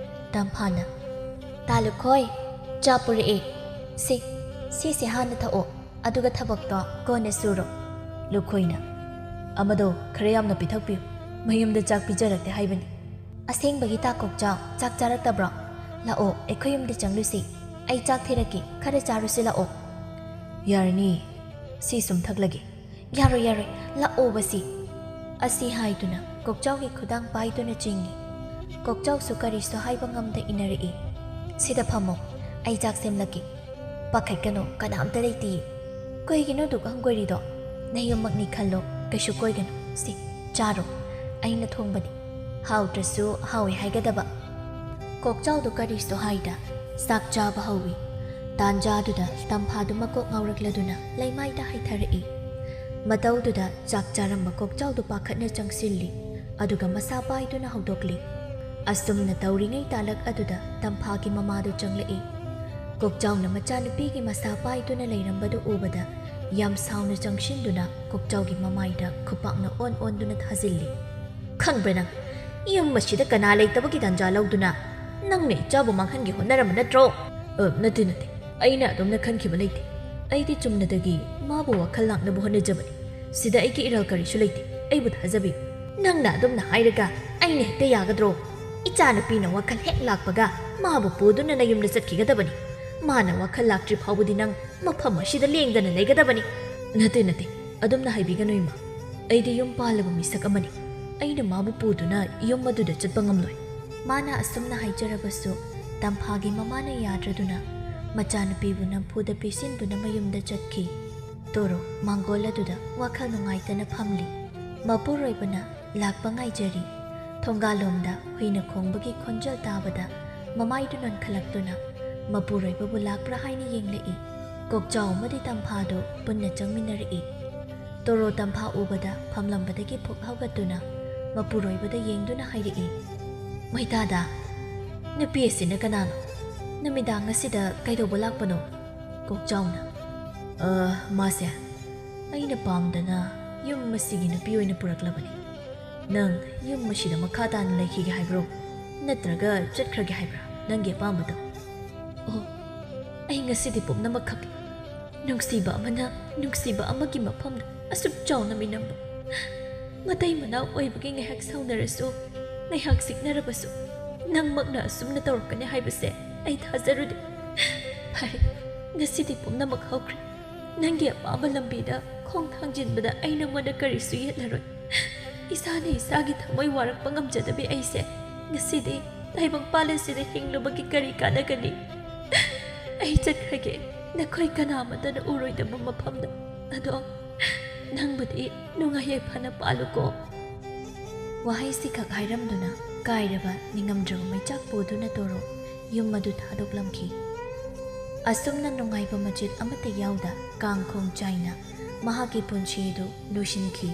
ꯇꯝꯐꯥꯅ, "ꯇꯥ ꯂꯨꯈꯣꯏ, ꯆꯥ ꯄꯨꯔꯛꯑꯦ꯫ ꯁꯤ, ꯁꯤꯁꯦ ꯍꯥꯟꯅ ꯊꯛꯑꯣ, ꯑꯗꯨꯒ ꯊꯕꯛꯇꯣ ꯀꯣꯟꯅ ꯁꯨꯔꯣ"꯫ ꯂꯨꯈꯣꯏꯅ, "ꯑꯃꯗꯣ ꯈꯔ ꯌꯥꯝꯅ ꯄꯤꯊꯛꯄꯤꯌꯨ, ꯃꯌꯨꯝꯗ ꯆꯥꯛ ꯄꯤꯖꯔꯛꯇꯦ ꯍꯥꯏꯕꯅꯤ"꯫ "ꯑꯁꯦꯡꯕꯒꯤ ꯇꯥ ꯀꯣꯛꯆꯥꯎ, ꯆꯥꯛ ꯆꯥꯔꯛꯇꯕ꯭ꯔꯣ? ꯂꯥꯛꯑꯣ, ꯑꯩꯈꯣꯏ ꯌꯨꯝꯗ ꯆꯪꯂꯨꯁꯤ꯫ ꯑꯩ ꯆꯥꯛ ꯊꯤꯔꯛꯀꯦ, ꯈꯔ ꯆꯥꯔꯨꯁꯤ ꯂꯥꯛꯑꯣ"꯫ "ꯌꯥꯔꯅꯤ, ꯁꯤ ꯁꯨꯝ ꯊꯛꯂꯒꯦ"꯫ "ꯌꯥꯔꯣꯏ, ꯌꯥꯔꯣꯏ, ꯂꯥꯛꯑꯣꯕ ꯁꯤ"꯫ ꯑꯁꯤ ꯍꯥꯏꯗꯨꯅ ꯀꯣꯛꯆꯥꯎꯒꯤ ꯈꯨꯗꯥꯡ ꯄꯥꯏꯗꯨꯅ ꯆꯤꯡꯏ꯫ ꯀꯣꯛꯆꯥꯎꯁꯨ ꯀꯔꯤꯁꯨ ꯍꯥꯏꯕ ꯉꯝꯗ ꯏꯟꯅꯔꯛꯏ꯫ "ꯁꯤꯗ ꯐꯝꯃꯣ, ꯑꯩ ꯆꯥꯛ ꯁꯦꯝꯂꯛꯀꯦ"꯫ "ꯄꯥꯈꯠꯀꯅꯨ, ꯀꯅꯥꯝꯇ ꯂꯩꯇꯦ"꯫ "ꯀꯩꯒꯤꯅꯣ ꯑꯗꯨꯛ ꯍꯪꯒꯣꯏꯔꯤꯗꯣ? ꯅꯌꯨꯝꯃꯛꯅꯤ ꯈꯜꯂꯣ, ꯀꯩꯁꯨ ꯀꯣꯏꯒꯅꯨ꯫ ꯁꯤ, ꯆꯥꯔꯣ, ꯑꯩꯅ ꯊꯣꯡꯕꯅꯤ꯫ ꯍꯥꯎꯇ꯭ꯔꯁꯨ ꯍꯥꯎꯏ ꯍꯥꯏꯒꯗꯕ"꯫ ꯀꯣꯛꯆꯥꯎꯗꯨ ꯀꯔꯤꯁꯨ ꯍꯥꯏꯗ ꯆꯥꯛ ꯆꯥꯕ ꯍꯧꯏ꯫ ꯇꯥꯟꯖꯥꯗꯨꯗ ꯇꯝꯐꯥꯗꯨ ꯃꯀꯣꯛ ꯉꯥꯎꯔꯛꯂꯗꯨꯅ ꯂꯩꯃꯥꯏꯗ ꯍꯥꯏꯊꯔꯛꯏ꯫ ꯃꯇꯧꯗꯨꯗ ꯆꯥꯛ ꯆꯥꯔꯝꯕ ꯀꯣꯛꯆꯥꯎꯗꯨ ꯄꯥꯈꯠꯅ ꯆꯪꯁꯤꯜꯂꯤ, ꯑꯗꯨꯒ ꯃꯁꯥ ꯄꯥꯏꯗꯨꯅ ꯍꯧꯗꯣꯛꯂꯤ꯫ ꯑꯁꯨꯝꯅ ꯇꯧꯔꯤꯉꯩ ꯇꯥꯂꯛ ꯑꯗꯨꯗ ꯇꯝꯐꯥꯒꯤ ꯃꯃꯥꯗꯨ ꯆꯪꯂꯛꯏ꯫ ꯀꯣꯛꯆꯥꯎꯅ ꯃꯆꯥꯅꯨꯄꯤꯒꯤ ꯃꯁꯥ ꯄꯥꯏꯗꯨꯅ ꯂꯩꯔꯝꯕꯗꯨ ꯎꯕꯗ ꯌꯥꯝ ꯁꯥꯎꯅ ꯆꯪꯁꯤꯟꯗꯨꯅ ꯀꯣꯛꯆꯥꯎꯒꯤ ꯃꯃꯥꯏꯗ ꯈꯨꯄꯥꯛꯅ ꯑꯣꯟ ꯑꯣꯟꯗꯨꯅ ꯊꯥꯖꯤꯜꯂꯤ꯫ "ꯈꯪꯕ꯭ꯔꯥ ꯅꯪ, ꯌꯨꯝ ꯑꯁꯤꯗ ꯀꯅꯥ ꯂꯩꯇꯕꯒꯤ ꯇꯥꯟꯖꯥ ꯂꯧꯗꯨꯅ ꯅꯪꯅ ꯏꯆꯥꯕꯨ ꯃꯥꯡꯍꯟꯒꯦ ꯍꯣꯠꯅꯔꯝꯕ ꯅꯠꯇ꯭ꯔꯣ?" "ꯑ, ꯅꯠꯇꯦ, ꯅꯠꯇꯦ, ꯑꯩꯅ ꯑꯗꯨꯝꯅ ꯈꯟꯈꯤꯕ ꯂꯩꯇꯦ꯫ ꯑꯩꯗꯤ ꯆꯨꯝꯅꯗꯒꯤ ꯃꯥꯕꯨ ꯋꯥꯈꯜ ꯂꯥꯛꯅꯕ ꯍꯣꯠꯅꯖꯕꯅꯤ꯫ ꯁꯤꯗ ꯑꯩꯒꯤ ꯏꯔꯥꯜ ꯀꯔꯤꯁꯨ ꯂꯩꯇꯦ, ꯑꯩꯕꯨ ꯊꯥꯖꯕꯤꯌꯨ"꯫ "ꯅꯪꯅ ꯑꯗꯨꯝꯅ ꯍꯥꯏꯔꯒ ꯑꯩꯅ ꯍꯦꯛꯇ ꯌꯥꯒꯗ꯭ꯔꯣ? ꯏꯆꯥꯅꯨꯄꯤꯅ ꯋꯥꯈꯜ ꯍꯦꯛ ꯂꯥꯛꯄꯒ ꯃꯥꯕꯨ ꯄꯨꯗꯨꯅ ꯅꯌꯨꯝꯗ ꯆꯠꯈꯤꯒꯗꯕꯅꯤ꯫ ꯃꯥꯅ ꯋꯥꯈꯜ ꯂꯥꯛꯇ꯭ꯔꯤ ꯐꯥꯎꯕꯗꯤ ꯅꯪ ꯃꯐꯝ ꯑꯁꯤꯗ ꯂꯦꯡꯗꯅ ꯂꯩꯒꯗꯕꯅꯤ"꯫ "ꯅꯠꯇꯦ, ꯅꯠꯇꯦ, ꯑꯗꯨꯝꯅ ꯍꯥꯏꯕꯤꯒꯅꯨ ꯏꯃꯥ꯫ ꯑꯩꯗꯤ ꯌꯨꯝ ꯄꯥꯜꯂꯕ ꯃꯤꯁꯛ ꯑꯃꯅꯤ꯫ ꯑꯩꯅ ꯃꯥꯕꯨ ꯄꯨꯗꯨꯅ ꯌꯨꯝ ꯑꯗꯨꯗ ꯆꯠꯄ ꯉꯝꯂꯣꯏ"꯫ ꯃꯥꯅ ꯑꯁꯨꯝꯅ ꯍꯥꯏꯖꯔꯕꯁꯨ ꯇꯝꯐꯥꯒꯤ ꯃꯃꯥꯅ ꯌꯥꯗ꯭ꯔꯗꯨꯅ ꯃꯆꯥꯅꯨꯄꯤꯕꯨ ꯅꯝꯐꯨꯗ ꯄꯤꯁꯤꯟꯗꯨꯅ ꯃꯌꯨꯝꯗ ꯆꯠꯈꯤ꯫ ꯇꯣꯔꯣ ꯃꯥꯡꯒꯣꯜ ꯑꯗꯨꯗ ꯋꯥꯈꯜ ꯅꯨꯡꯉꯥꯏꯇꯅ ꯐꯝꯂꯤ꯫ ꯃꯄꯨꯔꯣꯏꯕꯅ ꯂꯥꯛꯄ ꯉꯥꯏꯖꯔꯤ꯫ ꯊꯣꯡꯒꯥꯜꯂꯣꯝꯗ ꯍꯨꯏꯅ ꯈꯣꯡꯕꯒꯤ ꯈꯣꯟꯖꯦꯜ ꯇꯥꯕꯗ ꯃꯃꯥꯏꯗꯨ ꯅꯣꯟꯈꯠꯂꯛꯇꯨꯅ ꯃꯄꯨꯔꯣꯏꯕꯕꯨ ꯂꯥꯛꯄ꯭ꯔꯥ ꯍꯥꯏꯅ ꯌꯦꯡꯂꯛꯏ꯫ ꯀꯣꯛꯆꯥꯎ ꯑꯃꯗꯤ ꯇꯝꯐꯥꯗꯨ ꯄꯨꯟꯅ ꯆꯪꯃꯤꯟꯅꯔꯛꯏ꯫ ꯇꯣꯔꯣ ꯇꯝꯐꯥ ꯎꯕꯗ ꯐꯝꯂꯝꯕꯗꯒꯤ ꯐꯨꯛ ꯍꯧꯒꯠꯇꯨꯅ ꯃꯄꯨꯔꯣꯏꯕꯗ ꯌꯦꯡꯗꯨꯅ ꯍꯥꯏꯔꯛꯏ, "ꯃꯩꯇꯥꯗ, ꯅꯨꯄꯤ ꯑꯁꯤꯅ ꯀꯅꯥꯅꯣ? ꯅꯨꯃꯤꯗꯥꯡ ꯑꯁꯤꯗ ꯀꯩꯗꯧꯕ ꯂꯥꯛꯄꯅꯣ?" ꯀꯣꯛ ꯆꯥꯎꯅ, "ꯑ, ꯃꯥꯁꯦ ꯑꯩꯅ ꯄꯥꯝꯗꯅ ꯌꯨꯝ ꯑꯁꯤꯒꯤ ꯅꯨꯄꯤ ꯑꯣꯏꯅ ꯄꯨꯔꯛꯂꯕꯅꯤ꯫ ꯅꯪ ꯌꯨꯝ ꯑꯁꯤꯗ ꯃꯈꯥ ꯇꯥꯅ ꯂꯩꯈꯤꯒꯦ ꯍꯥꯏꯕ꯭ꯔꯣ? ꯅꯠꯇ꯭ꯔꯒ ꯆꯠꯈ꯭ꯔꯒꯦ ꯍꯥꯏꯕ꯭ꯔꯥ? ꯅꯪꯒꯤ ꯑꯄꯥꯝꯕꯗꯣ?" "ꯑꯣ, ꯑꯩ ꯉꯁꯤꯗꯤ ꯄꯨꯝꯅꯃꯛ ꯈꯛ ꯅꯨꯡꯁꯤꯕ ꯑꯃꯅ ꯅꯨꯡꯁꯤꯕ ꯑꯃꯒꯤ ꯃꯐꯝꯗ ꯑꯁꯨꯛ ꯆꯥꯎꯅ ꯃꯤꯅꯝꯕ꯫ ꯃꯇꯩ ꯃꯅꯥꯎ ꯑꯣꯏꯕꯒꯤ ꯉꯥꯏꯍꯥꯛ ꯁꯥꯎꯅꯔꯁꯨ, ꯉꯥꯏꯍꯥꯛ ꯁꯤꯛꯅꯔꯕꯁꯨ, ꯅꯪꯃꯛꯅ ꯑꯁꯨꯝꯅ ꯇꯧꯔꯛꯀꯅꯤ ꯍꯥꯏꯕꯁꯦ ꯑꯩ ꯊꯥꯖꯔꯨꯗꯦ꯫ ꯐꯔꯦ, ꯉꯁꯤꯗꯤ ꯄꯨꯝꯅꯃꯛ ꯍꯧꯈ꯭ꯔꯦ꯫ ꯅꯪꯒꯤ ꯑꯄꯥꯝꯕ ꯂꯝꯕꯤꯗ ꯈꯣꯡ ꯊꯥꯡꯖꯤꯟꯕꯗ ꯑꯩ ꯅꯪꯉꯣꯟꯗ ꯀꯔꯤꯁꯨ ꯌꯦꯠꯂꯔꯣꯏ꯫ ꯏꯁꯥꯅ ꯏꯁꯥꯒꯤ ꯊꯃꯣꯏ ꯋꯥꯔꯛꯄ ꯉꯝꯖꯗꯕꯤ ꯑꯩꯁꯦ ꯉꯁꯤꯗꯤ ꯇꯥꯏꯕꯪꯄꯥꯜ ꯑꯁꯤꯗ ꯍꯤꯡꯂꯨꯕꯒꯤ ꯀꯔꯤ ꯀꯥꯟꯅꯒꯅꯤ? ꯑꯩ ꯆꯠꯈ꯭ꯔꯒꯦ, ꯅꯈꯣꯏ ꯀꯅꯥꯃꯠꯇꯅ ꯎꯔꯣꯏꯗꯕ ꯃꯐꯝꯗ꯫ ꯑꯗꯣ ꯅꯪꯕꯨꯗꯤ ꯅꯨꯡꯉꯥꯏ ꯌꯥꯏꯐꯅ ꯄꯥꯜꯂꯨꯀꯣ꯫" ꯋꯥꯍꯩꯁꯤꯈꯛ ꯍꯥꯏꯔꯝꯗꯨꯅ ꯀꯥꯏꯔꯕ ꯅꯤꯡꯉꯝꯗ꯭ꯔꯕ ꯃꯩꯆꯥꯛ ꯄꯨꯗꯨꯅ ꯇꯣꯔꯣ ꯌꯨꯝ ꯑꯗꯨ ꯊꯥꯗꯣꯛꯂꯝꯈꯤ꯫ ꯑꯁꯨꯝꯅ ꯅꯨꯡꯉꯥꯏꯕ ꯃꯆꯦꯠ ꯑꯃꯠꯇ ꯌꯥꯎꯗ ꯀꯥꯡ ꯈꯣꯡ ꯆꯥꯏꯅ ꯃꯍꯥꯛꯀꯤ ꯄꯨꯟꯁꯤ ꯑꯗꯨ ꯂꯣꯏꯁꯤꯟꯈꯤ꯫